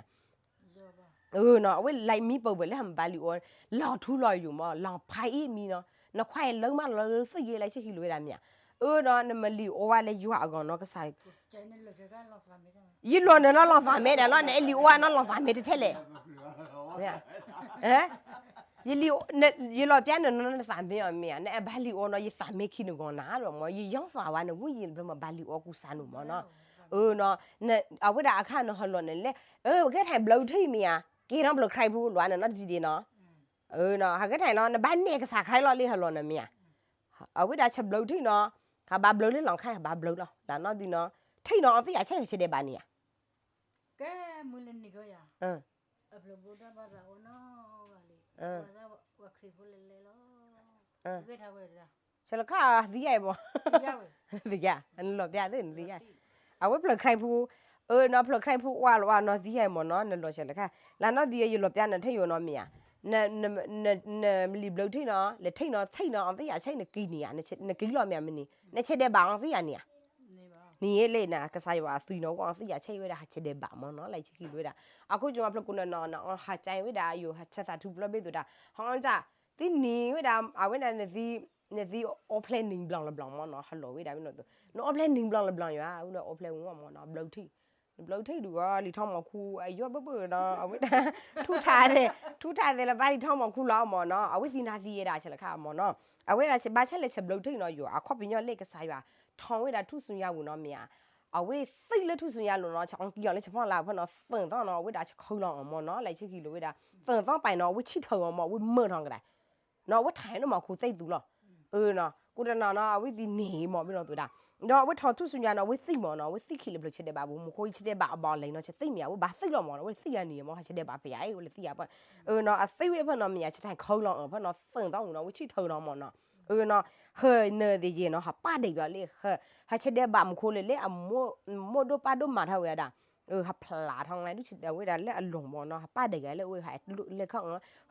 အၢနီၤ အဝဲလၢမံပၢၢ်ပၢၢ်လၢဟးမၤဘၣ်လံာ်အီ, လီၤထူလီၤယိာ်မ့ၢ် လီၤဖးအံၤမံနီၤ, နခွါအံၤလၢမးလၢသ့ၣ်ယဲလၢဆ့ခံလိာ်ဝဲဒၣ်မ့ၢ်ဧါ, အၢနီၤ နမံလံာ်အီဝဲလၢယွၤအဂီၢ်နီၤ ကစၢ်, ယလိာ်နၤလီၤလီၤသးမဲဒၣ်လီၤ နအဲၣ်လံာ်အီဝဲနီၤလီၤသးမဲတထဲလဲၣ်, ယလံာ်, ယလီၤပျါနၤနီၤ နသးမဲအီၤမ့ၢ်ဧါ, နအဲၣ်ဘၣ်လံာ်အီနီၤ ယသးမဲခံနဂီၢ်နၤဒီးမ့ၢ် ယယီၣ်သးဝဲ နဝိညာဉ်လၢမၤဘၣ်လံာ်အီကူစါနၤမ့ၢ်နီၤ, အၢနီၤ, အဝဲဒၣ်အခါနဟးလီၤန့ၣ်လဲၣ်, အၢ ကဲထီၣ်ဘျၢထံၣ်မ့ၢ်ဧါ, ကဲထီၣ်ဖျၢၣ်ခရံာ်ဖိလိာ်နၤနီတဒံဒ့နီၤ, အၢနီၤ ဟးကဲထီၣ်လီၤ နဘၣ်နဲၣ်ကစၢ်ခရံာ်လီၤလၢဟးလီၤန့ၣ်မ့ၢ်ဧါ, အဝဲဒၣ်ဆၢဘျၢထံၣ်နီၤ, ဟးဘၣ်ဘျၢလၢလီၤခါ ဟးဘၣ်ဘျၢလီၤ လၢနီၢ်ဒုနီၤ, ထံၣ်နီၤ အသ့ၣ်ယၤဆဲးဆၢဒဲးဘးန့ၣ်ဧါ ကဲမုၢ်လၢနံၤကီယၤ, အဖျၢၣ်ဘိဒၣ်ဘၣ်သးအီၤနီၢ်ဂၤလံၤ, ဝဲခရံာ်ဖိလဲၤလဲၤလီၤ, ဂဲၤထီၣ်ဝဲဒၣ်, ဆဲးလီၤခါသံယါအံၤမး, သံယါ, နလီၤပျါသ့ၣ်နသံယါ, အဝဲဖျၢၣ်ခရံာ်ဖိ, အၢနီၤ ဖျၢၣ်ခရံာ်ဖိအီလီၤအီနီၤသံယါအံၤမးနီၤ နလီၤဆဲးလီၤခါ, လၢနီၢ်ဒုယလီၤပျါနထံၣ်ယိာ်နီၤမ့ၢ်ဧါ, နမံလံာ်ဘျၢထံၣ်နီၤ လဲၤထံၣ်နီၤ ထံၣ်နီၤ အသ့ၣ်ယၤဆဲးနက့ၤန့ၣ်ဧါ, နက့ၤလီၤမ့ၢ်ဧါမနုၤ, နဆၢဒဲးဘးအီၤသ့ၣ်ယၤန့ၣ်ဧါ နံၤလၢနကစၢ်ယွၤအသွံၣ်နီၤ ဝဲအီၤသ့ၣ်ယၤဆဲးဝဲဒၣ် ဟးဆၢဒဲးဘးမ့ၢ်နီၤ လၢဆ့ခံလိာ်ဝဲဒၣ်, အခိၣ်ကမီၤဖျၢၣ်ကိးနီၤနီၤ နအီၤဟးကၠဲဝဲဒၣ် ယိၤဟးဆၢသးထူပျီဘ့ၣ်သိးဒၣ်, ဟီၣ်ကၠၢ်, သ့ၣ်နံၤဝဲဒၣ် အဝဲဒၣ် နသံအီဖျဲၣ်နံၤဘျီၣ်လၢဘျီၣ်မ့ၢ်နီၤ ဟးလီၤဝဲဒၣ်ဝဲနီၤ, နအီဖျဲၣ်နံၤဘျီၣ်လၢဘျီၣ်ယွၤ ဝဲဒၣ်အီဖျဲၣ်ဝဲမ့ၢ်နီၤ ဘျၢထံၣ်, နဘျၢထံၣ်ဒုးဂီၤ လံာ်ထီၣ်မီၤခူ အယီၢ်ဘၢဘၢနီၤ အဝဲဒၣ် ထူၣ်ထးသဲး ထူၣ်ထးသဲးလၢဘၣ်လံာ်ထီၣ်မီၤခူလီၤမ့ၢ်နီၤ အဝဲသံနၤသံယဲဒၣ်ဆဲးလီၤခါမ့ၢ်နီၤ, အဝဲဒၣ်ဘၣ်ဆဲးလၢဆၢဘျၢထံၣ်နီၤ ယိၤအခီပညီလၢကစၢ်ယွၤ ထီၣ်ဝဲဒၣ်ထူၣ်စုညါပူၤနီၤမ့ၢ်ဧါ, အဝဲသံလၢထူၣ်စုညါလိၤနီၤ ဆၢအီၤကံအီၤလၢဆၢဖီလာ်ဖဲနီၤ သၢၣ်သီနီၤ အဝဲဒၣ်ဆၢခီလီၤအီၤမ့ၢ်နီၤ လၢဆ့ခံလိာ်ဝဲဒၣ်, သၢၣ်သီပာ်နီၤ အဝဲဆံၣ်ထၢၣ်အီၤမ့ၢ် အဝဲမၢထီၣ်ကဒါ နီၤ အဝဲထံၣ်နီၢ်မီၤခူသ့ၣ်သူလီၤ, အၢနီၤ ကိးတနီၤနီၤ အဝဲသံန့ၣ်မ့ၢ်ဘ့ၣ်နီၤသိးဒၣ်, ဒီးအဝဲထီၣ်ထူၣ်စုညါနီၤ အဝဲသံမ့ၢ်နီၤ အဝဲသံခံလၢဖျၢၣ်ဆၢဒဲးဘးပူၤ မူခိၣ်ဆၢဒဲးဘးအဘီလဲၤနီၤ ဆၢသံမ့ၢ်ဧါ အဝဲဘၣ်သံလီၤမ့ၢ်နီၤ အဝဲသံယၤန့ၣ်မ့ၢ် ဟးဆၢဒဲးဘးဖဲယၤအံၤ အဝဲလၢသံယၤဖဲ, အၢနီၤ အသံဝဲဖဲနီၤမ့ၢ်ဧါ ဆၢထံၣ်ခီလီၤအီၤဖဲနီၤ သၢၣ်သီပူၤနီၤ အဝဲဆံၣ်ထၢၣ်နီၤမ့ၢ်နီၤ, အၢနီၤ ဟၢနၢၤသ့ၣ်ယဲၢ်နီၤ ဟးပာ်ဒဲးယွၤလၢ ဟးဆၢဒဲးဘးမူခိၣ်လၢလၢအမိၢ်ဒိၣ်ပၢ်ဒိၣ်မၤထီၣ်ဝဲဒၣ် ဟးဖျါထီၣ်ဝဲဒၣ်လၢအလိၤမ့ၢ်နီၤ ဟးပာ်ဒဲးယွၤလၢအဝဲဟးလဲၤခီ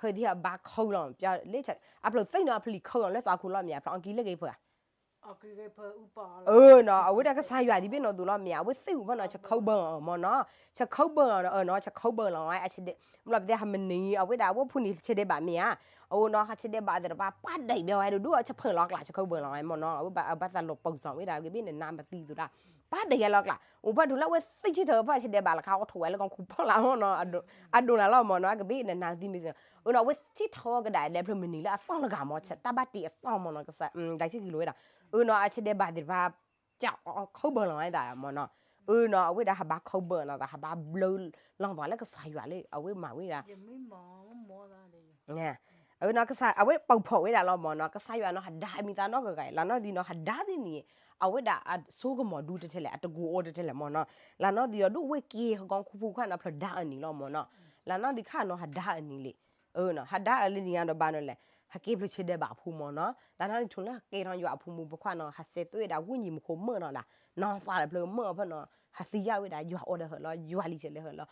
ဟၢဒ်ဟးဘါခီလီၤ လၢ အဖျၢၣ်သံနီၤ အဖျၢၣ်လံခီလီၤလၢသးခူလီၤမ့ၢ်ဧါ ဖျၢၣ်အီၤကံလၢဂ့ၤဖၢၣ်ဧါ အၢနီၤ အဝဲဒၣ်ကစၢ်ယွၤဒ်ဘ့ၣ်နီၤသိးလီၤမ့ၢ်ဧါ အဝဲသံဝဲဖဲနီၤ ဆၢခီဘၢၣ်အီၤမ့ၢ်နီၤ ဆၢခီဘၢၣ်အီၤ အၢနီၤ ဆၢခီဘၢၣ်လီၤဝဲ ဘျီပတဲဟးမနံၤ အဝဲဒၣ်အဝဲဖူန့ၣ်ဆၢဒဲးဘးမ့ၢ်ဧါ, အၢနီၤ ဟးဆၢဒဲးဘးသ့ၣ်တဖၣ် ပာ်ဒဲးဘၣ်ဝဲဒၣ်ဒိၣ်ဆၢဖျၢၣ်လီၤကျါ ဆၢခီဘၢၣ်လီၤဝဲမ့ၢ်နီၤ အဝဲဘၣ်သးလီၤပၢၤစီၣ်ဝဲဒၣ် ကဘ့ၣ်နနါပသံသိးဒၣ် ပာ်ဒဲးယွၤလီၤကျါ အိၣ်ဖဲထူၣ်လၢအဝဲသံဆံၣ်ထၢၣ်ဖဲဆၢဒဲးဘးလီၤခါ အီထီၣ်ဝဲလၢကီၢ်ခူၣ်ဖီလာ်မ့ၢ်နီၤ အဒိၣ်နၤလီၤမ့ၢ်နီၤ ကဘ့ၣ်နနါပသံမ့ၢ်စ့ၢ် အၢနီၤ အဝဲဆံၣ်ထီၣ်ကဒါလၢဖျၢၣ်မနံၤလၢအသီၣ်လီၤဂာ်မ့ၢ် တၢ်ဘၣ်တ့အသီၣ်မ့ၢ်နီၤ ကစၢ် တၢ်ဆံၣ်ကံၤလိာ်ဝဲဒၣ် အၢနီၤ အဆၢဒဲးဘးသ့ၣ်တဖၣ် ခီဘၢၣ်လီၤဝဲဒၣ်မ့ၢ်နီၤ, အၢနီၤ အဝဲဒၣ်ဟးဘါခီဘၢၣ်နီၤ ဟးဘါဘျၢလီၤသးလၢကစၢ်ယွၤလၢ အဝဲမၤဝဲဒၣ် အၢနီၤ ကစၢ် အဝဲပာ်ဖှိၣ်ဝဲဒၣ်လီၤမ့ၢ်နီၤ ကစၢ်ယွၤနီၤ ဟးဒါအမံၤသးနီတဂၤဂၤ လၢနီၢ်ဒုနီၤ ဟးဒါသ့ၣ်န့ၣ် အဝဲဒၣ်အစိကမီၤဒူတထဲလဲၣ် အတကူးအိၣ်တထဲလဲၣ်မ့ၢ်နီၤ, လၢနီၢ်ဒုဒီးဒိၣ်ဝဲၢ်က့ၤဟီၣ်ကီၢ်ခူၣ်ဖိခါနီၤ ဖျၢၣ်ဒါအနံၤလီၤမ့ၢ်နီၤ, လၢနီၢ်ဒုခါနီၤ ဟးဒါအနံၤလံ ဟးဒါအနံၤဒီးဘၣ်နီၤလဲၣ်, ဟးက့ၤဖျၢၣ်ဆၢဒဲးဘးအဖိမ့ၢ်နီၤ, လၢနီၢ်ဒုထူၣ်လၢဟးကဲထီၣ်ယွၤအဖိမုၣ်ဖိခွါနီၤ ဟးစဲးသွဲၣ်ဝဲဒၣ်ဝိညာဉ်မူခိၣ်မၢထီၣ်ဒၣ်, နီၤသးလၢဖျၢၣ်မၢအီၤဖဲနီၤ ဟးသံယါဝဲဒၣ်ယွၤအီၤဒီးဟၢၣ်လီၤ ယွၤလံၤဆဲးလၢဟၢၣ်လီၤ,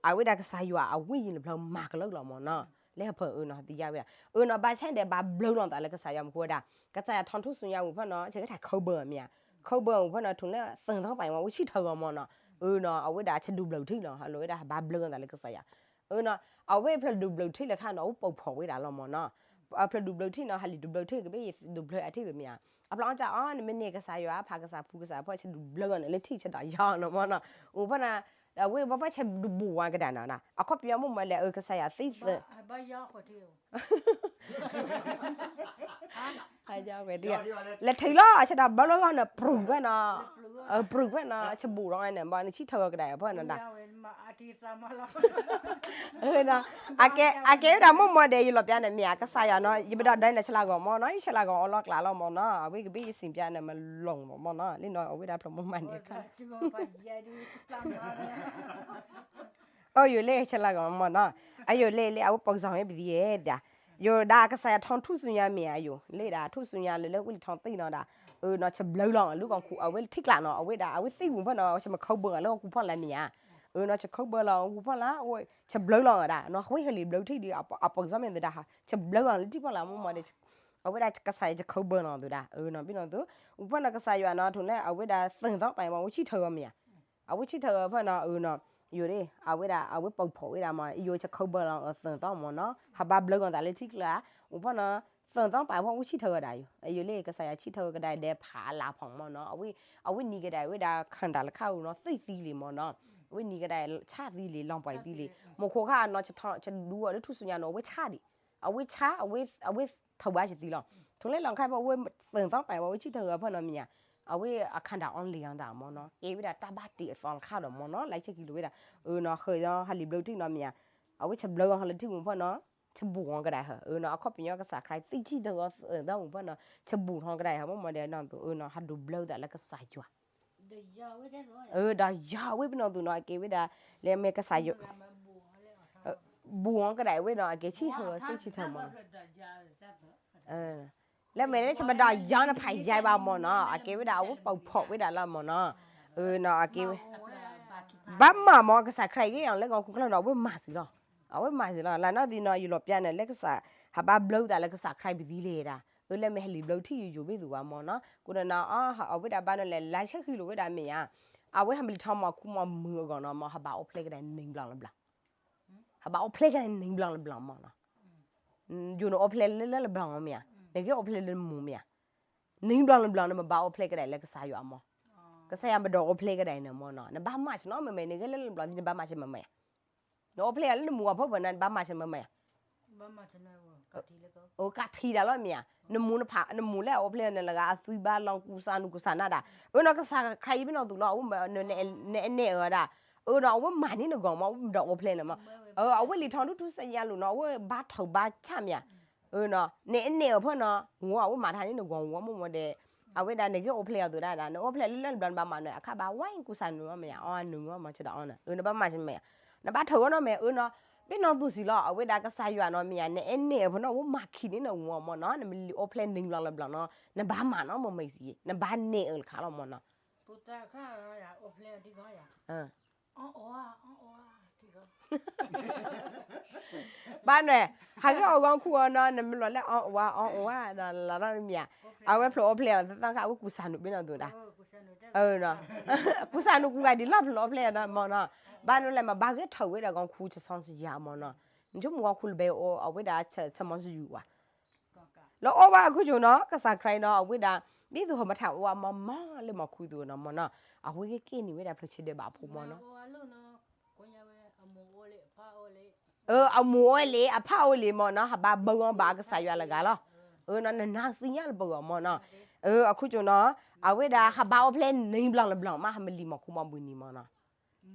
အဝဲဒၣ်ကစၢ်ယွၤအဝိညာဉ်လၢဖျၢၣ်မၤကလၢာ်လီၤမ့ၢ်နီၤ, လၢဟၢဖၢၣ်အၢနီၤ ဟးသံယါဝဲဒၣ်, အၢနီၤ ဘၣ်ဆၣ်ဒဲးဘးဘျၢလီၤသးလၢကစၢ်ယွၤမူခိၣ်ဝဲဒၣ်, ကစၢ်ယွၤထီၣ်ထူၣ်စုညါဝဲဖဲနီၤ ဆဲးကထၢၣ်ခီဘၢၣ်မ့ၢ်ဧါ, ခီဘၢၣ်ဝဲဖဲနီၤ ထူၣ်လၢသၢၣ်သီပာ်မ့ၢ် ဝဲဆံၣ်ထၢၣ်ဂီၤမ့ၢ်နီၤ, အၢနီၤ အဝဲဒၣ်ဆၢဒူးဘျၢထံနီၤ ဟးလီၤဝဲဒၣ်ဟးဘါဘျၢလီၤသးလၢကစၢ်ယွၤ အၢနီၤ အဝဲဖျၢၣ်ဒူးဘျၢထံလၢခါနီၤ အဝဲပိာ်ဖှိၣ်ဝဲဒၣ်လီၤမ့ၢ်နီၤ, အဖျၢၣ်ဒူးဘျၢထံနီၤ ဟးလံာ်ဒူးဘျၢထံ ကဘ့ၣ်ယဒူးဘျၢအထံၣ်သ့ၣ်မ့ၢ်ဧါ, အဖျီအီၣ်ကၠၢ်အီၤ နမ့ၢ်န့ၢ်ကစၢ်ယွၤ ဖးကစၢ်ဖူကစၢ်ဖီ ဆၢဒူးဘျၢလီၤန့ၣ် လၢထံၣ်ဆၢဒီးယီၤနီၤမ့ၢ်နီၤ, အိၣ်ဖဲနီၤ အဝဲဘၣ်ဘၣ်ဆၢဒူးဘျၢဝဲကဒၣ်နီၤ အခီပညီမိၢ်မၢလဲၣ် အၢ ကစၢ်ယွၤသံသၢ ဘၣ်ယီၤဃီၤထံ လဲၤထံလီၤ ဆဒၣ်ဘၣ်လီၤဂီၢ်န့ၣ် ပြူၤဝဲနီၤ, ပြူၤဝဲနီၤ ဆဘူၣ်ထီၣ်န့ၣ် ဘၣ်နဆံၣ်ထၢၣ်ဂီၤကဒါအဖၢၣ်နီၤဒၣ်, အကဲဝဲဒၣ်မိၢ်မီၢ်ဒီး ယလီၤပျါန့ၣ်မ့ၢ်ဧါ ကစၢ်ယွၤနီၤ ယမ့ၢ်ဒိးဒၢနၤဆလးဂီၤမီၢ်နီၤ ယဆလးဂီၤအီလီၤကျးလီၤမီၢ်နီၤ အဝဲကဘ့ၣ်ယစံးပျါန့ၣ် မ့ၢ်လီၤမီၢ်နီၤ လၢနီၤ အဝဲဒၣ်ဖျိမိၢ်မးန့ၣ် အယိာ်လၢဆလးဂီၤမီၢ်နီၤ, အယိာ်လၢလၢအဝဲပိာ်ကစၢ်မ့ၢ်ပသံယဲဒၣ်, ယိာ်ဒၣ်ကစၢ်ယွၤထီထူၣ်စုညါမ့ၢ်ဧါ ယိာ်လၢဒၣ်ထူၣ်စုညါလၢလၢဝ့ၢ်လံၤထီသ့ၣ်နီၤဒၣ်, အၢနီၤ ဆဘျၢလီၤလၢကီၢ်ခူ အဝဲထံကျးနီၤ အဝဲဒၣ် အဝဲသ့ၣ်ပူၤဖၢၣ်နီၤ ဆမခီဘၢလၢကီၢ်ခူဖီလာ်မ့ၢ်ဧါ, အၢနီၤ ဆခီဘၢလီၤကီၢ်ခူဖီလာ် ဆဘျၢလီၤဒၣ်နီၤ ဝဲဟဲလံာ်ဘျၢထံဒီး အပိာ်ကစၢ်မ့ၢ်သဒၣ် ဆဘျၢလီၤလၢထံဖီလာ်မိၢ်မီၢ်ဒီး အဝဲဒၣ်ကစၢ်ယွၤဆခီဘၢလီၤသဒၣ် အၢနီၤ ဘၣ်နီၤသု, ပူၤဖၢၣ်နီၤ ကစၢ်ယွၤနီၤ ထူၣ်လၢအဝဲဒၣ်သၢသီပာ်ဝဲ ဝဲဆံၣ်ထၢၣ်ဂီၤမ့ၢ်ဧါ, အဝဲဆံၣ်ထၢၣ်ဂီၤဖၢၣ်နီၤ အၢနီၤ, ယိာ်ဒၣ် အဝဲဒၣ် အဝဲပိာ်ဖီၣ်ဝဲဒၣ်မီၢ် ယိာ်ဆခီဘၢလီၤအသၢသီမီၢ်နီၤ ဟးဘၣ်ဘျၢဂီၤသးလၢထံကျါ, ပူၤဖၢၣ်နီၤ သၢသီပာ်ဖီၣ်ဝဲဆံၣ်ထၢၣ်ဂီၤဒၣ်ယိာ် အယိာ်လၢကစၢ်ယွၤဆံၣ်ထၢၣ်ဂီၤကဒါဒဲးဖးလးဖီမီၢ်နီၤ အဝဲ အဝဲနံၤကဒါဝဲဒၣ် ခၣ်တၢ်လၢခါအူနီၤ သ့ၣ်သံလံမီၢ်နီၤ, အဝဲနံၤကဒါ ဆၣ်သံလံ လီၤပှီၢ်သံလံ မူခိၣ်ခါအနီၤ ဆဒူအီၤလၢထူၣ်စုညါနီၤ အဝဲဆၣ်ဒံး အဝဲဆါ အဝဲထီၣ်ဘၣ်စသံလီၤ, ထူၣ်လၢလီၤခါဖဲအဝဲသၢသီပာ်ဝဲဆံၣ်ထၢၣ်ဂီၤဖၢၣ်နီၤမ့ၢ်ဧါ, အဝဲအခၣ်တၢ်အီလံၤအီၤသးမီၢ်နီၤ ကဲဝဲဒၣ်တၢ်ဘၣ်တ့အသီတခါဒီးမီၢ်နီၤ လၢဆဲခံလိာ်ဝဲဒၣ်, အၢနီၤ ဃၢၤဒီးဟးလံာ်ဘျၢထံနီၤမ့ၢ်ဧါ, အဝဲဆဘျၢဂီၤဟီလၢထံပူၤဖၢၣ်နီၤ, ဆဘူၣ်ဂီၤကဒါဟၢ အၢနီၤ အခီပညီကစၢ်ခရံာ်သ့ၣ်ဆံၣ်ထၢၣ်ဂီၤသၢသီပူၤဖၢၣ်နီၤ ဆဘူၣ်ထီၣ်ကဒါဟၢ မိၢ်မီၢ်ဒီးနီၤ အၢနီၤ ဟးဒိးဘျၢသးလၢကစၢ်ယွၤ ဒီးယၤဝဲပနီၣ်သူၣ်နီၤ အကဲဝဲဒၣ် လၢမ့ၢ်ကစၢ်ယွၤ ဘူၣ်အီၤကဒၣ်ဝဲဒီး အကဲဆံၣ်ထၢၣ်သ့ၣ်ဆံၣ်ထၢၣ်မီၢ်နီၤ, လၢမ့ၢ်လၢဆမဒီးယၤနဖးယၤဘၣ်မီၢ်နီၤ အကဲဝဲဒၣ်အဝဲပိာ်ဖီၣ်ဝဲဒၣ်လီၤမီၢ်နီၤ, အၢနီၤ အကဲဝဲ ဘၣ်မၤမီၢ်ကစၢ်ခရံာ်ဂ့ၢ်အီၤလၢကီၢ်ခူကျၢၢ်နီၤ အဝဲမၤစံးလီၤ, အဝဲမၤစံးလီၤ လၢနီၢ်သံနီၤ ယလီၤပျါန့ၣ် လၢကစၢ် ဟးဘၣ်ဘျၢသးလၢကစၢ်ခရံာ်ပသံလဲၣ်ဒၣ်, အၢလၢမ့ၢ်ဟဲလံာ်ဘျၢထံယိယိဘ့ၣ်သူဘၣ်မီၢ်နီၤ, ကဒီးနီၤ အဝဲဒၣ်ဘၣ်နီၤလဲၣ် လၢဆဲဃံလိာ်ဝဲဒၣ်မ့ၢ်ဧါ, အဝဲဟးမ့ၢ်လံထီၣ်မီၢ်ခူမီၢ်မုာ်အဂီၢ်နီၤ မီၢ်ဟးဘၣ်အီဖျဲကဒၣ်န့ၣ်ဘျီလၢဘျီ ဟးဘၣ်အီဖျဲကဒၣ်န့ၣ်ဘျီလၢဘျီမီၢ်နီၤ, ယိၤနအီဖျဲလၢလၢလၢဘျီမီၢ်မ့ၢ်ဧါ, နက့ၤအီဖျဲလၢနမူမ့ၢ်ဧါ, န့ၣ်ဘျီလၢဘျီန့ၣ် မ့ၢ်ဘၣ်အီဖျဲကဒၣ်လၢကစၢ်ယွၤမီၢ်, ကစၢ်ယွၤမ့ၢ်ဒိးအီဖျဲကဒၣ်န့ၣ်မီၢ်နီၤ နဘၣ်မၤဆ့နီၤမ့ၢ်မ့ၢ် နက့ၤလၢလၢဘျီ နဘၣ်မၤဆ့မ့ၢ်မ့ၢ်ဧါ, နအီဖျဲလၢနမူအဖီဖီနီၤ နဘၣ်မၤဆ့မ့ၢ်မ့ၢ်ဧါ အိၣ်ကးထံဒၣ်လီၤမ့ၢ်ဧါ, နမူနဖး နမူလၢအအိၣ်ဖျဲၣ်နလၢဂၤအသွံဘၣ်လီၤကူစါနူကူစါနၤဒၣ်, အၢနီၤကစၢ်ခရံာ်အံၤပနီၣ်သူၣ်လီၤ အဝဲ နအဲၣ်အၢဒၣ်, အၢနီၤ အဝဲမၤန့ၢ်နဂီၢ်မီၢ် အဝဲမ့ၢ်ဒိးအိၣ်ဖျဲၣ်န့ၣ်မီၢ်, အဝဲလံာ်ထီၣ်ဒူထူစညါလိာ်နီၤ အဝဲဘါထုးဘါဆၣ်မ့ၢ်ဧါ, အၢနီၤ နအဲၣ်အၢဖၢၣ်နီၤ ဝံၤအဝဲမၤတၢ်န့ၢ်နဂီၢ်ဝံၤမီၢ်မီၢ်ဒီး, အဝဲဒၣ်နက့ၤအိၣ်ဖျဲၣ်အီၤသူၣ်ဒၣ်ဒၣ် နအိၣ်ဖျဲၣ်လၢလၢဘျီနဘၣ်မၤနၢၤ အခါဘၣ်ဝဲကူစါနူမ့ၢ်ဧါ အီနူမီၢ်မီၢ်ဆဒၣ်အီနၤ အၢနဘၣ်မၤဆ့မ့ၢ်ဧါ, နဘၣ်ထုးအီၤနီၤမ့ၢ် အၢနီၤ, ပနီၣ်သူၣ်စံးလီၤ အဝဲဒၣ်ကစၢ်ယွၤနီၤမ့ၢ်ဧါ နအဲၣ်န့ၢ်အၢဖၢၣ်နီၤ အဝဲမၤခံးန့ၢ်နဂီၢ်မီၢ်နီၤ နမ့ၢ်လံာ်အိၣ်ဖျဲၣ်န့ၢ်ဘျီလၢဘျီနီၤ နဘၣ်မၤနီၤမ့ၢ်မ့ၢ်စံး နဘၣ်နဲၣ်အၢလၢခါလီၤမီၢ်နီၤ ဘၣ်န့ၣ် ဟးဂ့ၤအီၣ်ဂီၤခူအီၤနီၤ နမ့ၢ်လီၤလၢအီၣ်ဝါအီၣ်ဝါဒီးလီၤနီတမံၤဧါ, အဝဲဖျိးအီဖျဲၣ်လီၤသၣ်သၣ်ခါ အဝဲကူစါနူဘ့ၣ်နီၣ်သူၣ်ဒၣ်, ကူစါနူကူဂၤဒ်လီၢ်ဖျိးအီဖျဲၣ်နီၤမီၢ်နီၤ, ဘၣ်နီၤလဲၣ် မ့ၢ်ဘၣ်ဂဲၤထၢၣ်ဝဲဒၣ်ဂီၤခူဆံးစီဆံးယၤမီၢ်နီၤ, နဆိကမိၣ်ဂီၤခူလၢဘဲအဝဲဒၣ်ဆံးမီၤဆံးယုာ်ဝဲ လၢအီၣ်ဘၣ်အခိၣ်ကၠိနီၤ ကစၢ်ခရံာ်နီၤ အဝဲဒၣ် ဒ်သိးဟီမၤထးဝဲမီၢ်မီၢ်လၢမီၢ်ခူသူၣ်နီၤမီၢ်နီၤ, အဝဲကက့ၢ်န့ၢ်ဝဲဒၣ်ဖျိးဆံးဒဲးဘးဖိမီၢ်နီၤ, အမူၤအိၣ်လံ အဖးအိၣ်လံမီၢ်နီၤ ဟးဘၣ်ဘၢအီၤဘၣ်ကစၢ်ယွၤလၢဂၤလီၤ, အၢနီၤ နနၤသ့ၣ်ညါလၢပဂီၢ်မီၢ်နီၤ, အခိၣ်ကၠိနီၤ အဝဲဒၣ်ဟးဘၣ်အိၣ်ဖျဲၣ်န့ၢ်ဘျီလၢဘျီမး ဟးမ့ၢ်လံမီၢ်ခူမီၢ်ဘုးနံၤမီၢ်နီၤ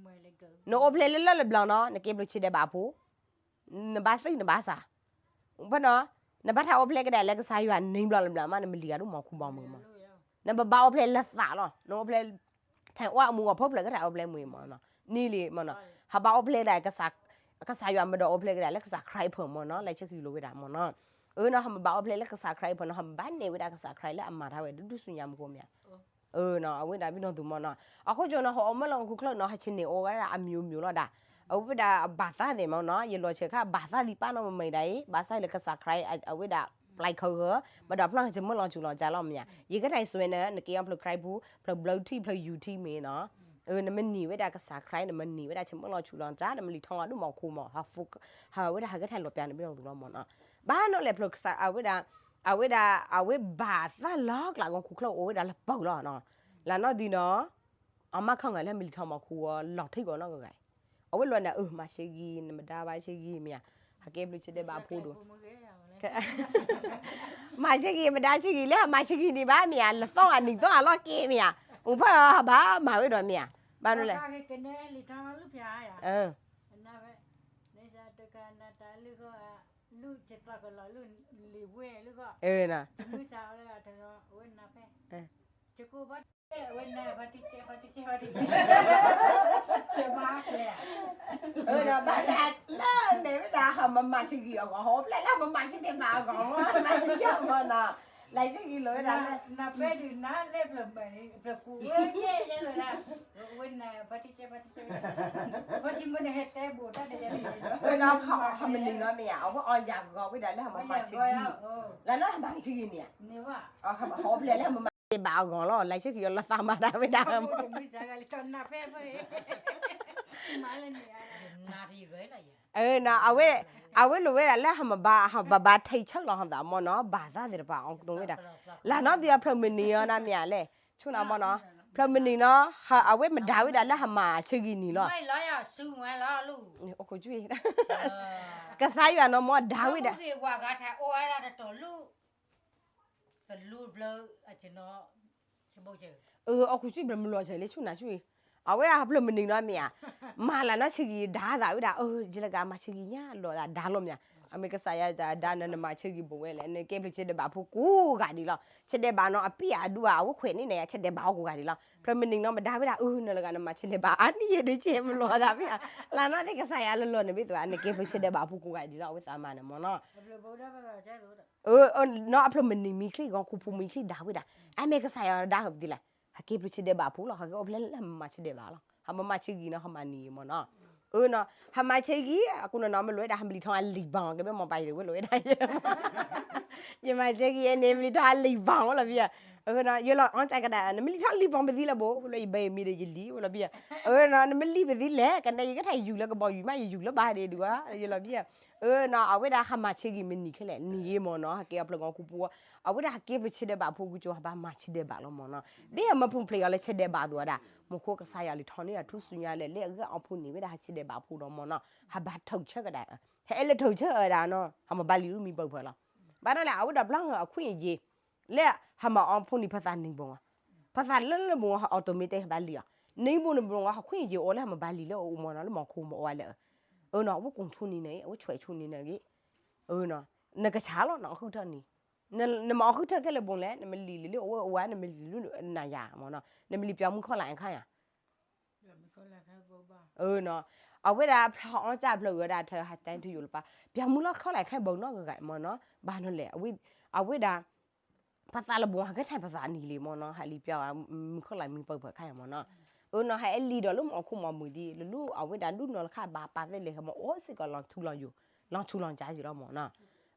နအိၣ်ဖျဲၣ်လၢလၢလၢဘျီနီၤ နက့ၤဖျိးဆံးဒဲးဘးဖိ နဘၣ်သံၣ်နဘၣ်စၢ်, ဖဲနီၤ နဘၣ်ထးအိၣ်ဖျဲၣ်ကဒဲးလၢကစၢ်ယွၤန့ၢ်ဘျီလၢဘျီမး နမ့ၢ်လံၤဂၤဒိၣ်မီၢ်ခူမီၢ်မုာ်မီၢ်, နဘၣ်ဘၣ်အိၣ်ဖျဲၣ်လၢသးလီၤ နအိၣ်ဖျဲၣ် ထဲးအီၣ်အမူၤဂီၤဖီဖျၢၣ်ကထးအိၣ်ဖျဲၣ်မုာ်မီၢ်နီၤ, န့ၣ်လံမီၢ်နီၤ, ဟးဘၣ်အိၣ်ဖျဲၣ်ဒၣ် ကစၢ်ယွၤမ့ၢ်ဒိးအိၣ်ဖျဲၣ်ကဒဲးလၢကစၢ်ခရံာ်အဖၢၣ်မီၢ်နီၤ လၢဆဲဃံလိာ်ဝဲဒၣ်မီၢ်နီၤ, အၢနီၤ ဟးမ့ၢ်ဘၣ်အိၣ်ဖျဲၣ်လၢကစၢ်ခရံာ်အဖၢၣ်နီၤ ဟးမ့ၢ်ဘၣ်နဲၣ်ဝဲဒၣ်ကစၢ်ခရံာ်လၢအမၤတၢ်ဝဲဒၣ်ဒူၣ်ဆူညါမူခိၣ်မ့ၢ်ဧါ အၢနီၤ အဝဲဒၣ်ပနီၣ်သူၣ်မီၢ်နီၤ, အခိၣ်ကၠိနီၤ ဟီၣ်အီၣ်မၢလီၤခူချၢၣ်နီၤ ဟးဆ့န့ၢ်အီၣ်ဝဲဒၣ်အမံၤမံၤလီၤဒၣ်, အဝဲဒၣ်ဘၣ်သးသ့ၣ်မီၢ်နီၤ ယလီၤဆဲးခါ ဘၣ်သးသံပာ်နီၤမ့ၢ်မ့ၢ်ဒၣ်အံၤ ဘၣ်ဆၣ်လၢကစၢ်ခရံာ် အဝဲဒၣ် ပျဲခၢၣ်ဂၢၢ် မ့ၢ်ဒီးဖျီၣ်ဟဲဆ့ၣ်မၢလီၤဆူၣ်လီၤကၢ်လီၤမ့ၢ်ဧါ, ယကထံၣ်စွဲန့ၣ် နက့ၤအီၣ်ဖျိးခရံာ်ပူၤ ဖျိးဘျၢထံ ဖျိးယူၤထံမ့ၢ်နီၤ, နမ့ၢ်န့ၢ်ဝဲဒၣ်ကစၢ်ခရံာ် နမ့ၢ်န့ၢ်ဝဲဒၣ်ဆ့ၣ်မၢလီၤဆူၣ်လီၤကၢ် နမ့ၢ်လံၤထီၣ်ဒိၣ်မီၢ်ခူမီၢ် ဟးဝဲဒၣ်ဟးကထံၣ်လီၤပျါန့ၣ်ပနီၣ်သူၣ်လီၤမီၢ်နီၤ, ဘၣ်နီၤလဲၣ်ဖျိးကစၢ် အဝဲဒၣ် အဝဲဒၣ် အဝဲဘၣ်သးလီၤကျးဂီၤခူချၢၣ်အိၣ်ဝဲဒၣ်လၢပၢၢ်လီၤနီၤ, လၢနီၢ်ဒုနီၤ အမါခီဂၤလၢမ့ၢ်လံၤထီၣ်မီၢ်ခူအီၤ လီၤထံၣ်ကီးနီၢ်ဂၤဂၤ, အဝဲလီၤန့ၣ် အၢ မၤဆ့ဂံၢ် နမဒါဘၣ်ဆ့ဂံၢ်မ့ၢ်ဧါ, ဟဲကဲဘျုးဆၢဒဲးဘးဖိဒိၣ်, မၤဆၢဂံၢ် မဒါဆၢဂံၢ်လၢဟးမၤဆၢဂံၢ်န့ၣ်ဘၣ်မ့ၢ်ဧါ, လၢသီၣ်အနံၤသီၣ်အလီၢ်ကဲမ့ၢ်ဧါ, အိၣ်ဖၢဟးဘၣ်မၤဝဲဒီးမ့ၢ်ဧါ, ဘၣ်နလဲၣ်, ဒီးဘၣ်တၢ်လၢ မဲာ်ဝဲဒၣ်ဟးမၤဆၢဂံၢ်အဂီၢ် ဟီဖျဲၣ်လၢဟးမၤဆၢဒဲးဘးအဂီၢ်မ့ၢ် မၤတယၢ်မ့ၢ်နီၤ, လဲၤဆၢဂံၢ်လိာ်ဝဲဒၣ်လၢ ဝဲဒၣ်ဟးမနုၤနီၤမ့ၢ်ဧါ, အဝဲအီၣ်ယၤဂီၤဝဲဒၣ်လၢဟးမၤဆၢဂံၢ်, လၢလၢဟးမၤဆၢဂံၢ်န့ၣ်ဧါ, ဟီဖျဲၣ်လၢဟးမၤဆၢဂံၢ်အဂီၢ်လီၤ လဲၤဆၢဂံၢ်အီၤလီၤသးမၤဒၣ်ဝဲဒၣ် အဝဲလိာ်ဝဲဒၣ်လၢဟးမၤဘၣ် ဟးဘၣ်ဘၣ်ထံးဆၢလီၤသးမ့ၢ်နီၤ, ဘၣ်သးသ့ၣ်တဖၣ်အီၤကတိၤဝဲဒၣ်, လၢနီၢ်သုအဖျၢၣ်မုၢ်နံၤအီၤဒၣ်မ့ၢ်ဧါလဲၣ်, ဆိနၤမ့ၢ်နီၤ, ဖျၢၣ်မုၢ်နံၤနီၤ, အဝဲမ့ၢ်ဒၣ်ဝဲဒၣ်လၢဟးမၤဆၢဂံၢ်န့ၣ်လီၤ, ကစၢ်ယွၤနီၤမ့ၢ်ဒၣ်ဝဲဒၣ် အီၣ်ခိးဆူၣ်ဘျၢမုၢ်လီၤစၢၤလၢဆူၣ်နၤဆူၣ်, အဝဲဒၣ်ဖျၢၣ်မုၢ်နံၤနီၤမ့ၢ်ဧါ, မၤလၢနီၢ်ဆၢဂံၢ်ဒၣ်သးဝဲဒၣ်, ယဲလၢကမၤဆၢဂံၢ်ညါလီၤဒၣ်လီၤမ့ၢ်ဧါ, အမ့ၢ်ကစၢ်ယွၤဒၣ်နၤ နမၤဆၢဂံၢ်ဘိးဝဲလဲၣ် နကဲဘျုးဆၢဒဲးဘးဖိကိးဂၤဒဲးလီၤ, ဆၢဒဲးဘးနီၤ အပ့ၢ်အဒူၣ်ဧါ အဝဲခွဲးန့ၢ်နၤယၤ ဆၢဒဲးဘးအီၤကိးဂၤဒဲးလီၤ, ဖျၢၣ်မုၢ်နံၤနီၤ မ့ၢ်ဒၣ်ဝဲဒၣ် အၢနၤလၢဂၤနမၤဆၢဒဲးဘးအါန့ၢ်ယဲဒုးကဲမုၢ်လီၤသးမ့ၢ်ဧါ, လၢနီၢ်သ့ၣ်ကစၢ်ယွၤလၢလီၤန့ၣ်ဘၣ်သ့ၣ်ဧါ နကဲဘျုးဆၢဒဲးဘးဖိကိးဂၤဒဲးလီၤ အဝဲသးမၤန့ၣ်မ့ၢ်နီၤ နီၢ်အဖျၢၣ်မုၢ်နံၤမံၤချ့ ဂီၤခူဖိမံၤချ့ဒၣ်ဝဲဒၣ်, အမ့ၢ်ကစၢ်ယွၤဒၣ်ဟဲပသ့လဲၣ်, ဟဲကဲဘျုးဆၢဒဲးဘးဖိလီၤ ဟဲကဲအိၣ်ဖျဲၣ်လၢဟးမၤဆၢဒဲးဘးလီၤ ဟးမၤဆၢဂံၢ်နီၤ ဟးမၤနံၤမ့ၢ်နီၤ, အၢနီၤ ဟးမၤဆၢဂံၢ် အဃိနီၤနီၤ မ့ၢ်လိာ်ဝဲဒၣ် ဟးမလံၤထီၣ်အလံာ်ဘၣ် ကဘၣ်မၤပာ်ယၤဝဲလိာ်ဝဲဒၣ် ယမၤဆၢဂံၢ်အန့ၣ် မလံၤထီၣ်အလံာ်ဘၣ်ဝဲလီၤဖံဧါ, အၢနီၤ ယလီၤအီၣ်ကဒါ နမလံၤထီၣ်လံာ်ဘၣ်ပသံလၢဘိ လၢယဘဲမံဒီးယလံာ်ဝဲလီၤဖံဧါ, အၢနီၤ နမလံာ်ပသံလဲၣ် ကနဲယကထါယယူၤလၢကဘီယူၤမး ယယူၤလၢဘၣ်ဒဲးဒုးဧါ ယလီၤဖံဧါ, အၢနီၤ အဝဲဒၣ်ဟးမၤဆၢဂံၢ်မုၢ်နံၤခဲလၢာ် နံၤဂ့ၤမ့ၢ်နီၤ ဟဲကဲအဖျၢၣ်ဂီၤခူဖိ အဝဲဒၣ်ဟးကဲဘျုးဆၢဒဲးဘးဖိ ကစၢ်ဟးဘၣ်မၤဆၢဒဲးဘးလီၤမ့ၢ်နီၤ, ဘၣ်ဟးမၢဖုၣ်ဖျဲးအီၤလၢဆၢဒဲးဘးအသိးဝဲဒၣ်, မူခိၣ်ကစၢ်ယွၤလံၤထီၣ်န့ၢ်အထူၣ်စုညါလၢ လၢအဂ့ၢ်အီၤဖိန့ၣ်ဝဲဒၣ်ဟးဆၢဒဲးဘးဖိဒီးမ့ၢ်နီၤ, ဟးဘၣ်ထုးဆၢကဒါ ဟဲအဲၣ်လၢထုးဆၢအဒၣ်နီၤ ဟးမၤဘၣ်လံာ်ဒူၣ်မံပၢၢ်ဖၢလီၤ, ဘၣ်နီၤလဲၣ် အဝဲဒၣ်ဘျီအခွင့်အရေး လၢဟးမၤအီၤဖိန့ၣ် ဖသးနံၤဘိး ဖသးလၢလၢဘိး automatic ဟးဘၣ်လံာ်အီၤ, နံၤဘိးနဘိး အခွင့်အရေး အိၣ်လၢဟးမၤဘၣ်လံာ်လၢအအိၣ်မ့ၢ်နီၤ လၢမီၤခိၣ်မ့ၢ်အိၣ်ဝဲလၢ အၢနီၤ အဝဲကိးထူန့ၣ်န့ၣ် အဝဲဆွဲးဆူန့ၣ်န့ၣ်ဂ့ၤ, အၢနီၤ နကဆါလီၤ နအီၣ်ဃုထၢန့ၣ်, နမၤအီၣ်ဃုထၢခဲလၢာ်ဘိးလဲၣ် နမလံၤလံၤလၢအိၣ်ဝဲအိၣ်ဝဲ နမလံၤလၢနၤယၤမ့ၢ်နီၤ နမလံၤပျီမုၢ်ခီၣ်လၢ်အခါယၤ အၢနီၤ အဝဲဒၣ်ဖျါအီၣ်ကၢ်ဖျၢၣ်ဂၤဒၣ် ထၢဟးတၢ်ထုယိာ်လၢပၢ် ပျီမုၢ်လီၢ်ခီၣ်လၢ်အခါဘၣ်နီၢ်ဂၤဂၤမ့ၢ်နီၤ ဘၣ်နီၤလဲၣ် အဝဲဒၣ် ဖသးလၢဘိး ဟးကဲထီၣ်ဖသးနံၤလံမ့ၢ်နီၤ ဟးလံာ်ပျီမုၢ်ခီၣ်လၢ်မံပၢၢ်ဖၢခါယၤမ့ၢ်နီၤ, အၢနီၤ ဟဲအဲၣ်လံာ်ဒီးလၢမီၤခိၣ်မီၤမုာ်ဒ် လၢလၢအဝဲဒၣ်ဒူၣ်နီၤလၢခါဘၣ်ပာ်သ့ၣ်လဲၣ် ဟဲမၤအီၣ်စ့ၢ်ကီးလီၤထူလီၤယိာ် လီၤထူလီၤကၠါယံၤလီၤမ့ၢ်နီၤ,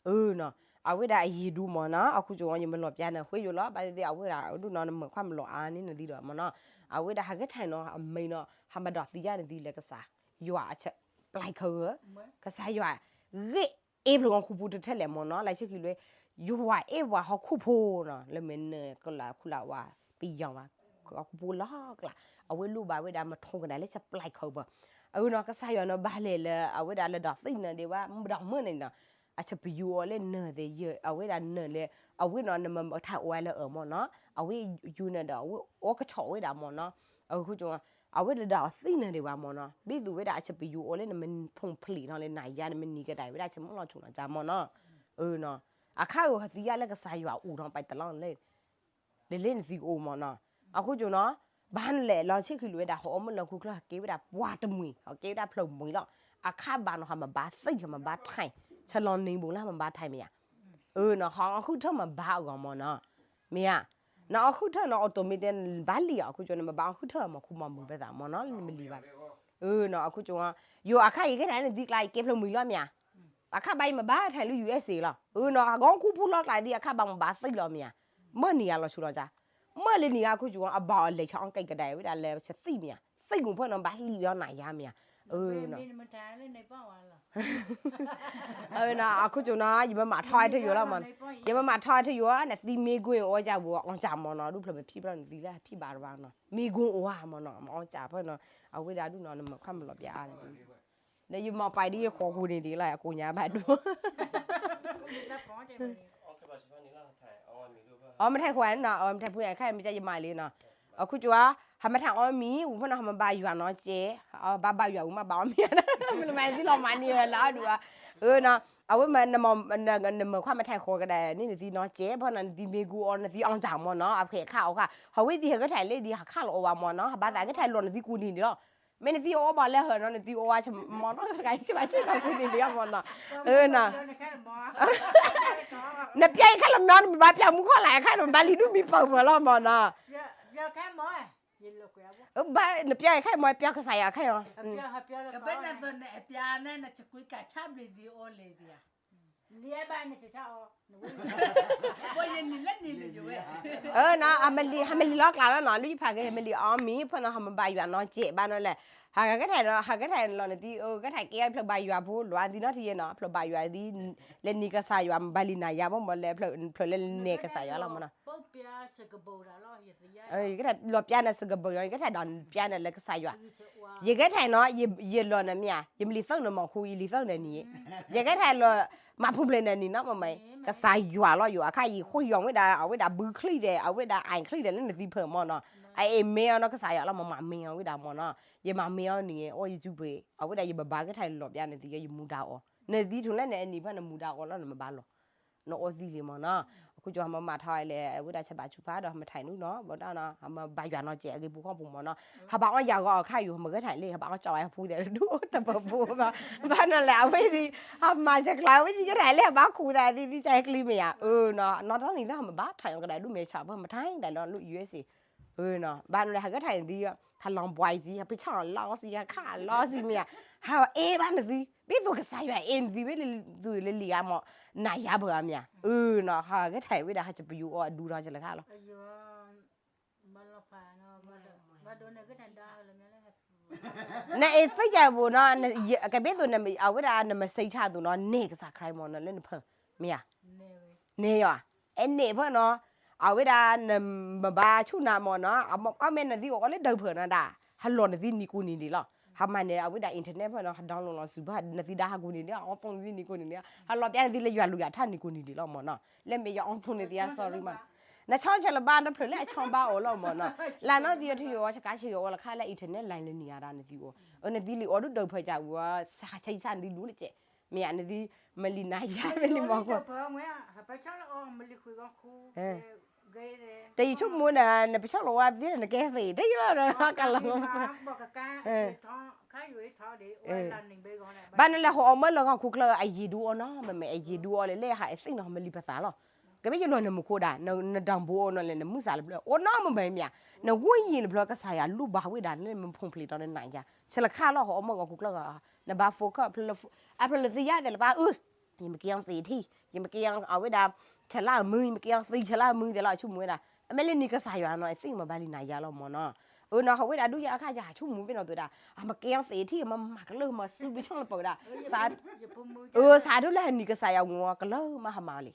အၢနီၤ အဝဲဒၣ်အယံၤဒူမ့ၢ်နီၤ အဃိကၠိ ယမၤလီၤပျါနၤဃ့ယိာ်လီၤ ဘၣ်သ့ၣ်သ့ၣ် အဝဲဒၣ်ဒူၣ်နီၤ နမၤခွါမၤလီၤအါန့ၢ်နသံဒီးမ့ၢ်နီၤ, အဝဲဒၣ်ဟးကဲထီၣ်နီၤ အမ့ၢ်နီၤ ဟးမၤဒိးသံယါနသံလၢကစၢ်ယွၤအဆၢပျဲၢ်ခၢၣ်ဧၢ, ကစၢ်ယွၤ ဂ့ၢ်အ့ၣ်ဖျၢၣ်ဂီၤခူဖိတထဲလဲၣ်မ့ၢ်နီၤ လၢဆံခံလွဲ ယွၤအဲၣ်ပှၤဟီၣ်ခိၣ်ဖိနီၤ လၢမ့ၢ်နၢၤကလးခူလးဝါ ပယီၤဝါ ဟီၣ်ခိၣ်ဖိလီၤကျါ အဝဲလိၣ်ဘၣ်ဝဲဒၣ်မထိကဒါလၢဆၢပျဲၢ်ခၢၣ်ဘၣ်, အၢနီၤ ကစၢ်ယွၤနီၤ ဘၣ်လဲၣ်လၢ အဝဲဒၣ်လၢဒိးသံနၤဒံးဝဲ မ့ၢ်ဒီးမုၢ်န့ၣ်နီၤ အဆၢပယိၤအီၤလၢနၢၤသ့ၣ်ယဲ အဝဲဒၣ်နၢၤလၢ အဝဲနီၤ နမၤထါအိၣ်ဝဲလၢအၢမ့ၢ်နီၤ အဝဲယိၤနၤဒီး အဝဲအိၣ်ကဆီၣ်ဝဲဒၣ်မ့ၢ်နီၤ, အဃိကၠိ အဝဲဒၣ်ဒိးသံနၤဒံးဘၣ်မ့ၢ်နီၤ ဘၣ်သူဝဲဒၣ်အဆၢပယိၤအီၤလၢနမၤဖုၣ်ဖျဲးနီၤလၢနၤယါ နမၤနံၤကဒါဝဲဒၣ်ဆၢမုၢ်လီၤဆူၣ်လီၤကၠါမ့ၢ်နီၤ, အၢနီၤ အခါဂ့ၤဟးသံယါလၢကစၢ်ယွၤအိၣ်နီၤ ပတလီၤလဲၣ် လၢလၢနသံကအိၣ်မ့ၢ်နီၤ, အဃိကၠိနီၤ ဘၣ်နလဲၣ်လီၤဆံခံလွဲဒၣ် ဟီၣ်အီၣ်မုၢ်လီၤခူချၢ ဟးကဲဝဲဒၣ်ပှၤတမှံၤ ဟးကဲဝဲဒၣ်ဖျၢၣ်မှံၤလီၤ, အခါဘၣ်နီၤ ဟးမၤဘၣ်သံ ဟးမၤဘၣ်ထဲ ဆၢလီၤနံၤဘိးလၢဟးမၤဘၣ်ထဲမ့ၢ်ယါ, အၢနီၤ ဟီၣ်အီၣ်ဃုထၢမၤဘၣ်အဂီၢ်မ့ၢ်နီၤ, မ့ၢ်ဧါ, နအီၣ်ဃုထၢနီၤ automatic ဘၣ်လံာ်အီၤ အဃိကၠိ နမၤဘၣ်အီၣ်ဃုထၢမၤခူမၤမုၢ်ပသးမ့ၢ်နီၤ နမၤလံာ်ဘၣ်, အၢနီၤ အဃိကၠိ ယိၤအခါအံၤကဲထီၣ်နသံကျါ ယကဲဖျၢၣ်မှံၤလီၤမ့ၢ်ဧါ အခါဘၣ်ယမၤဘၣ်ထဲလၢ ယူၣ်အ့ၣ်စ့ၣ် လီၤ, အၢနီၤ ဂီၤခူဖိလီၤကျါသံ အခါဘၣ်မၤဘၣ်သံလီၤမ့ၢ်ဧါ, မ့ၢ်နံၤယါလီၤဆူၣ်လီၤကၠါ, မ့ၢ်လၢနံၤယါ အဃိကၠိ အဘၣ်အီၤလဲၤဆၢအီၣ်ကဲကဒါဝဲဒၣ်လၢဆၢသံမ့ၢ်ဧါ, သံမုၢ်ဖၢနီၤ ဘၣ်လံာ်ဝဲအီၤနၤယါမ့ၢ်ဧါ, အၢနီၤ အၢနီၤ အဃိကၠိနီၤ ယမၤမၤထီၣ်ဝဲထၢယိာ်လီၤမ့ၢ်နီၤ, ယမၤမၤထီၣ်ဝဲထၢယိာ် နသံမ့ၢ်ကွၢ်အီၣ်ကၠါဘိး အီၣ်ကၠါမ့ၢ်နီၤ ဒူၣ်ဖျၢၣ်ပဖံးဖျီၣ်နသံလၢဖံးဘၣ်တဘၣ်နီၤ မ့ၢ်ကွၢ်အီၣ်မ့ၢ်နီၤ မ့ၢ်အီၣ်ကၠါဖၢနီၤ, အဝဲဒၣ်ဒူၣ်နီၤ နမၤခွါမၤလီၤပျါအါန့ၣ် ဒီးယမၤပာ်ဒ်ယဃီၤကူန့ၣ်ဒ်လီၤ အကိးညါဘၣ်ဒိၣ် အီမ့ၢ်ထဲးခွါနီၤ အီမ့ၢ်ထဲးဖူန့ၣ် အခါမ့ၢ်ကယမၤလံနီၤ အခုကၠိ ဟးမ့ၢ်ထဲးအီမံၤ ဝံၤဖဲနီၤ ဟးမ့ၢ်ဘါယွၤနီၤကဲး ဘါဘါယွၤဝံၤမ့ၢ်ဘါအီမံၤ မ့ၢ်နသံလီၤမၤန့ၢ်ဝဲလၢအဒူၣ်ဧါ အၢနီၤ အဝဲမ့ၢ် နမ့ၢ်ခွါမ့ၢ်ထဲးဃီကဒါန့ၣ် နသံနီၤကဲး ဖဲနီၤ နသံမ့ၢ်ကူအီ နသံအီၣ်တၢ်မ့ၢ်နီၤ အဖဲခါအီၣ်ခါ ဟးဝ့သံဟဲကထံၣ်လၢဒ်ဟးခါလီၤအီၣ်ဘၣ်မ့ၢ်နီၤ ဟးဘါသးကထံၣ်လီၤနသံကူန့ၣ်ဒ်လီၤ မ့ၢ်နသံအီဘၣ်လၢဟၢနီၤ နသံအီဝါမ့ၢ်နီၤ တဂၤအံၤဘၣ်ဆ့ၣ်နီၤကူန့ၣ်ဒ်လီၤမ့ၢ်နီၤ အၢနီၤ နပျဲအံၤခါလီၤမ့ၢ်နီၤ နမ့ၢ်ဘါပျဲမူခီၣ်လၢ်အခါန့ၣ် နဘါလံၤဒူၣ်မံပၢၢ်ပၢၢ်လီၤမ့ၢ်နီၤ ဘါနပျဲအံၤခါမ့ၢ်ပျဲကစၢ်ယွၤအခါအီၤ အၢနီၤ ဟမ့ၢ်လံာ်လီၤကျးလီၤနီၤ လၢယဖးက့ၤ ဟမ့ၢ်လံာ်အီမံၤ ဖဲနီၤ ဟမ့ၢ်ဘါယွၤနီၤကဲးဘၣ်နီၤလဲၣ် ဟးကထံၣ်နီၤ ဟးကထံၣ်လီၤနသံ အၢ ကထံၣ်ကဲဖျၢၣ်ဘါယွၤဖိ လီၤသံနီတယဲနီၤ ဖျၢၣ်ဘါယွၤသံ လဲၤနံၤကစၢ်ယွၤ မ့ၢ်ဘၣ်လံၤနၤယၤဘၣ်မ့ၢ်လဲၣ် ဖျၢၣ်လၢနဲၣ်ကစၢ်ယွၤလီၤမ့ၢ်နီၤ ယကထံၣ်လီၤပျါနၤစကဘၢၣ်နီၤ ယကထံၣ်ဒီးပျါနၤလၢကစၢ်ယွၤ ယကထံၣ်နီၤ ယလီၤနၤမ့ၢ်ဧါ ယမ့ၢ်လံာ်သၢနၤမ့ၢ်ခူ ယလံာ်သၢနၤနံၤ ယကထံၣ်လီၤ မၤဖူးဖျဲးနၤနံၤနီၤ မ့ၢ်မ့ၢ် ကစၢ်ယွၤလီၤယိၤ အခါယံၤဃိယီၤဝဲဒၣ် အဝဲဒၣ်ဘုချံၣ်ဒဲး အဝဲဒၣ်အၣ်ချံၣ်ဒဲးလၢနသံဖၢၣ်မ့ၢ်နီၤ အအ့ၣ်မ့ၢ်အီၤနီၤ ကစၢ်ယွၤလီၤ မၤမၤမ့ၢ်အီၤဝဲဒၣ်မ့ၢ်နီၤ ယမၤမ့ၢ်အီၤနံၤ အိၣ်ယစုပှ့ၤ အဝဲဒၣ်ယဘၣ်ဘၣ်ကထံၣ်လီၤပျါနသံ ယမူဒါအီၤ နသံထူၣ်လၢနအနံၤဖဲနမူဒါအီၤလီၤ နမ့ၢ်ဘၣ်လီၤ နအီသံလံမ့ၢ်နီၤ အခိၣ်ကၠိမ့ၢ်မၤထီၣ်လဲၣ် အဝဲဒၣ်ဆဲးဘၣ်ဆူဖးဒီး မ့ၢ်ထဲးနုာ်နီၤ ဘၣ်တၢ်နီၤ မ့ၢ်ဘါယွၤနီၤကဲး အဂ့ၢ်ပူၤခီၣ်ပူၤမ့ၢ်နီၤ ဟးဘၣ်အီၣ်ယၤဂီၤအခါယိၤ မ့ၢ်ကထံၣ်လံ ဟးဘၣ်အီၣ်ကၠီဝဲဖူသဲးဒူၣ်တပၢၤပူၤ ဘၣ်နီၤလဲၣ် အဝဲသံ ဟးမၤစကျါ အဝဲသံကထံၣ်လံ ဟးဘၣ်ခူသးသံသံကဲကျံမ့ၢ်ယၤ အၢနီၤ နီၢ်တနံၤသ့ၣ် ဟးမ့ၢ်ဘၣ်ထံၣ်အီၤကဒါဒူၣ်မ့ၢ်ဆၣ် ဖဲမ့ၢ်ထဲးဒၣ်လၢလူၢ် ယူၢ်အ့စ့ အၢနီၤ ဘၣ်နီၤလဲၣ် ဟးကထံၣ်သံ ဟးလီၤဘှံးသံ ဟးပဆီၣ်လီၤသံ ဟးခးလီၤသံမ့ၢ်ယၤ ဟးအ့ၣ်ဘၣ်နသံ ဘၣ်သိးကစၢ်ယွၤအ့ၣ်နသံ ဘၣ်လံသူလၢလံၤဧါမ့ၢ် နၤယၤဘၣ်ဧါမ့ၢ်ယၤ အၢနီၤ ဟးကထံၣ်ဝဲဒၣ် ဟးစပယူၤအီၤအဒူထီၣ်ကလၢခါလီၤ နအ့ၣ်သ့ၣ်ယၤဘိနီၤ ကဘၣ်သိး အဝဲဒၣ်နမ့ၢ်စံးဆၣ်သိးနီၤ နဲၣ်ကစၢ်ခရံာ်မ့ၢ်နီၤ လၢနဖၢၣ် မ့ၢ်ဧါ နဲၣ်ယၤ အဲန့ၣ်ဖၢၣ်နီၤ အဝဲဒၣ်နမ့ၢ်ဘၣ်ဆူၣ်နၤမ့ၢ်နီၤ အမ့ၢ်နသံအိၣ်လၢဒၢးဖၢၣ်နီၤဒၣ် ဟးလီၤနသံနံၤကိးနံၤဒံးလီၤ ဟးမၤန့ၢ်အဝဲဒၣ် internet ဖၢၣ်နီၤ ဟး download လီၤစုၤဘၣ် နသံဒါဟးကိးနံၤဒံး အီသိနသံနံၤကိးနံၤဒံး ဟးလီၤပျါနသံလၢယွၤလူၤယၤထၢ်နံၤကိးနံၤဒံးလီၤမ့ၢ်နီၤ လၢမ့ၢ်ယအီသိနသံ sorry မး နဆီဆၢလၢၤဘၣ် နဖျၢၣ်လၢအဆီဘၣ်အီၤလီၤမ့ၢ်နီၤ လၢနီၢ်သံအထံယိၤ ဆကါဆံးဂ့ၤအီၤလၢခါလၢ internet line လၢနံၤဧါဒၣ်နသံအိၣ် အၢ နသံလံာ်အီၤဒုးဒၢးဖၢၣ်ကၢ်ဝဲ ဆါဆံးဆါနသံလူၤလၢကဲး မ့ၢ်ယၤနသံ မ့ၢ်လံနၤယၤမ့ၢ်လံမီၤခိၣ် တယံာ်ဆိကမိၣ်ဒီး နပဆီၣ်လီၤဝဲသ့ၣ်ဒီး နကဲသ့ၣ် တယံာ်လီၤဒီး ကလီၤ ဘၣ်နလဲၤဟီၣ်အီၣ်မၢလၢဂီၤခိၣ်ကျၢၢ် အယံာ်ဒုးအီၣ်နီၤ မ့မ့ၢ်အယံာ်ဒုးအီၣ်လၢလၢဟးအသ့ၣ်နီၤ မ့ၢ်လံပသးလီၤ ကဘၣ်ယလီၤနမူခိၣ်ဒၣ် နဒၢးဘိအီၤနီၤလဲၣ် နမုၢ်သးလၢပျၢၤ အီၣ်နီၤမ့မ့ၢ်မ့ၢ်ဧါ နဝိညာဉ်လၢပျၢၤ ကစၢ်ယွၤလူၢ်ဘၣ်ဝဲဒၣ်လၢမူဖျ့ထီၣ်နၤယၤ ဆဲးလၢခါလီၤ ဟီၣ်အီၣ်မၢဂီၤခိၣ်ကျၢၢ်ဂၤ နဘၣ် focus အဖျၢၣ်လၢသံယါသဲးလၢၤဘၣ် အၢ ယမ့ၢ်ကဲအီၤသ့ၣ်ထံၣ် ယမ့ၢ်ကဲအီၤအဝဲဒၣ် ဆဲးလၢအမုၢ် ယမ့ၢ်ကဲအီၤသံဆဲးလၢအမုၢ်သဲးလီၤ အဆိကမိၣ်ဝဲဒၣ် အမ့ၢ်လၢနံၤကစၢ်ယွၤနီၤ အသ့ၣ်မ့ၢ်ဘၣ်လံနၤယၤလီၤမ့ၢ်နီၤ အၢနီၤ ဟီၣ်ဝဲဒၣ်ဒုးယၤအခါယၤဆိကမိၣ်ဘၣ်နီၤသိးဒၣ် အမ့ၢ်ကဲအီၤသ့ၣ်ထံၣ် မၤမၤကလၢာ် မၤစုပဆီၣ်လၢပၢၤဒၣ် အၢ စးဒိၣ်လၢဟနံၤကစၢ်ယွၤဝံၤ ကလၢာ်မးဟးမၤလံ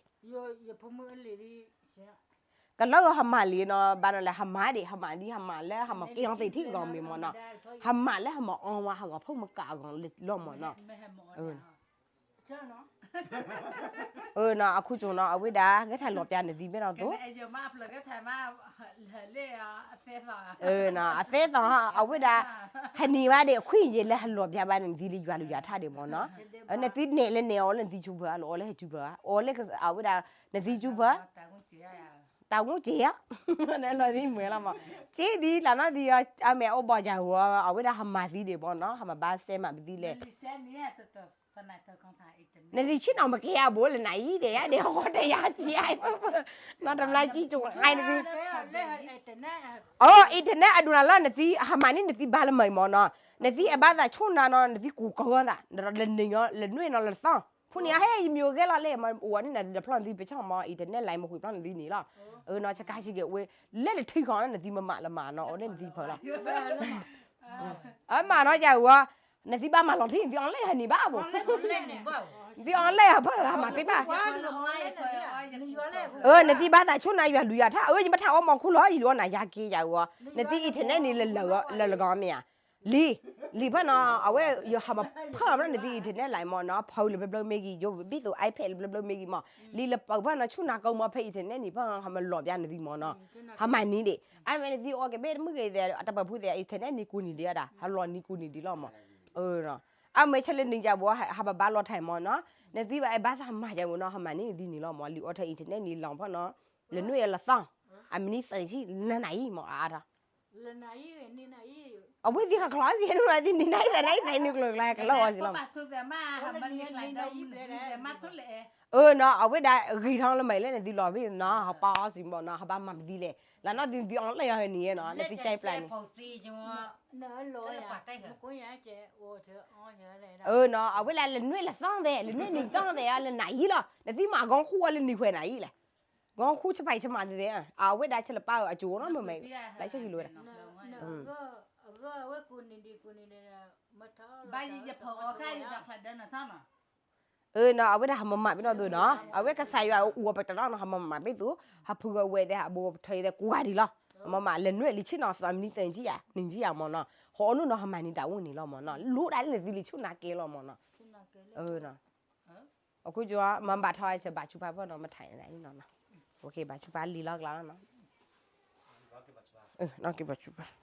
ကလၢာ်ဟးမၤလံနီၤ ဘၣ်နီၤလဲၣ် ဟးမၤဒံး ဟးမၤဒံး ဟးမၤလၢဟးမၤကဲအီၤသ့ၣ်ထံၣ်အဂီၢ်မ့ၢ်မ့ၢ်နီၤ ဟးမၤလၢဟးမၤအီၤဝဲဟးဂီၤဖီၣ်မကးအဂီၢ်လီၤမ့ၢ်နီၤ အၢနီၤအခိၣ်ကၠိနီၤ အဝဲဒၣ် ကဲထီၣ်လီၤပျါနသံဘၣ်နီၤသိး အသဲသီ အဝဲဒၣ် ဟဲနံၤဘၣ်ဒံး အခွံယဲလၢဟးလီၤပျါဘၣ်နသံလၢယွၤလူၤယၤထၢၣ်ဒံးမ့ၢ်နီၤ နသံနဲၣ်လၢနဲၣ်အီၤလၢနသံဆူၣ်ဖၢၣ် အီၤလၢဟဲဆူၣ်ဖၢၣ် အီၤလၢအဝဲဒၣ် နသံဆူၣ်ဖၢၣ် တၢ်ဝူက့ၤဧါ နလီၤသံမွဲလီၤမး က့ဒ်လၢနီၢ်သံ အမ့ၢ်အိၣ်ဘီၣ်ယၤဧိၤ အဝဲဒၣ်ဟးမၤသံဒံးမ့ၢ်နီၤ ဟးမၤဘၣ်စဲးမၤပသံလဲၣ် နလံၤဆ့ၣ်နီၤမ့ၢ်ကဲအဘိလၢနၤအံၤ တဲယၤဒ်ဟီၣ်တဲယၤက့ဧါ နီၢ်တမျါကံကၠိအါနသံ အိၣ် internet အဒိၣ်နၤလၢနသံ ဟးမၤန့ၢ်နသံဘၣ်လၢမၤအံၤမ့ၢ်နီၤ နသံအဲၣ်ဘၣ်သးဆိၣ်နၤနီၤ နသံကူၤကီၤသး လၢနွံနီၤ လၢသီ ဖိန့ၣ် ဟဲ ယမံၤအိၣ်ဂဲၤလီၤလဲၣ် မ့ၢ်အိၣ်ဝဲန့ၣ် နသံတဖျီနသံပဆီၣ်မ့ၢ် internet line မ့ၢ်ဃုာ်ဖျီနသံန့ၣ်လီၤ အၢနီၤ ဆကါဆံက့ၤဝဲ လၢနထံဃီၤ နသံမမးလၢမၤနီၤ အိၣ်လၢနသံဖၢၣ်လီၤ အမၤနီၤယၤဧိၤ နသံဘၣ်မၤလီၤထံ နသံ online ဟဲနံၤဘၣ်ဘိ နသံ online ဟးဖၢၣ် ဟးမၤဖဲဘၣ် အၢ နသံဘၣ်သးဆိၣ်နၤယွၤလူၤယၤထၢၣ် အၢ ယမ့ၢ်ထးအီၣ်မီၤခိၣ်လီၤ ယလူၤအီၣ်နၤယၤက့ယၤဧိၤ နသံ internet န့ၣ် လၢလၢဂီၤမ့ၢ်ဧါ လံ, လံဖၣ်နီၤ အဝဲယဟးမၤဖၢမၤနသံ internet လၢမၢ်နီၤ ဖီလၢဘျၢဘျၢမ့ၢ်ဂ့ၤ ယိဘံၣ်သိ iPad လၢဘျၢဘျၢမ့ၢ်ဂ့ၤမၢ် လံလၢပၢၢ်ဖၣ်နီၤ ဆူၣ်နၤကိမၢ်ဖဲ internet န့ၣ် ဖၣ်နီၤ ဟးမၤလီၤပျါနသံမၢ်နီၤ ဟးမၤနံၤဒံး အမ့ၢ်နသံအီၤကဘ့ၣ်တမုၢ်ဂ့ၤ တပၢၢ်ဖိသ့ၣ် internet နံၤကူနံၤဒံးဝဲဒၣ် ဟးလီၤနံၤကူနံၤဒံးလီၤမၢ် အမ့ၢ်ဆဲလၢနံၤယၤဘိ ဟးဘၣ်ဘၣ်လီၤထဲမၢ်နီၤ နသံဘၣ်အဲၣ်ဘၣ်သးမၤယၤမၢ်နီၤ ဟးမၤနံၤနသံန့ၣ်လီၤမၢ် လံအီထီၣ် internet န့ၣ်လီၤဖၣ်နီၤ လၢနွံအလီၤသီ အမံးနံးသၢဆံ နနၤအံၤမၢ်အါထီၣ် အဝဲသ့ၣ်ဟးကျီစံးနုာ်လီၤသံ နံၤနၤအံၤသဲးနၤအံၤသဲးနုာ်ကျိၤကျါ ဟးကျီစံးလီၤမၢ် အၢနီၤ အဝဲဒၣ်ဂ့ၤထီၣ်လၢမၤလဲၣ်နသံလီၤဘၣ်နီၤ ဟးပာ်အီၤစံးမၢ်နီၤ ဟးဘၣ်မၤပသံလဲၣ် လၢနီၢ်သံသံအီၤလၢယၤဟဲနံၤနီၤ နသံကဲပျၢ်န့ၣ် အၢနီၤ အဝဲဒၣ်လၢနွံလီၤသီသဲး လၢနွံနံၤသီသဲး လၢနၤအံၤလီၤ နသံမၤဂီၤခူၣ်အီၤလၢနံၤခွဲးနၤအံၤလဲၣ် ဂီၤခူၣ်ဆဖးဆမးသ့သ့ အဝဲဒၣ်ဆဲလၢပၢ်အကၠိနီၤ မ့မ့ၢ် လၢဆဲဟံးလိာ်ဝဲဒၣ် ဘၣ်ယဖီအီၤဃါယဒီးချးဒၢနသီနီၤ အၢနီၤ အဝဲဒၣ်ဟးမၤမၤဘ့ၣ်နီၢ်သိနီၤ အဝဲကစၢ်ယွၤအိၣ်အပတနီၤနီၤ ဟးမၤမၤဘ့ၣ်သိး ဟးဖုဂၢၤဝဲသဲး ဟးဘိးပထၢသဲး ကိးဂၤဒံးလီၤ မၤမၤလၢနွံလံဆ့နီၤ သးမံးနံးသၢဆံယၤ နံၤဆံယၤမၢ်နီၤ ဟီအီၤနုၢ်နီၤ ဟးမၤနံၤတၢ်အိၣ်န့ၣ်လီၤမၢ်နီၤ လိၣ်ဒၣ်လၢနသံလံဆူၣ်နၤကဲလီၤမၢ်နီၤ အခိၣ်ကၠိ မၤဘၣ်ထီၣ်ဆဲးဘၣ်ဆူၣ်ပၢ်ဖၣ်နီၤ မထါအံၤနီၤ ဘၣ်ဆူၣ်ပၢ်လံလီၤကျါလီၤနီၤ နီၢ်က့ဘၣ်ဆူၣ်ပၢ်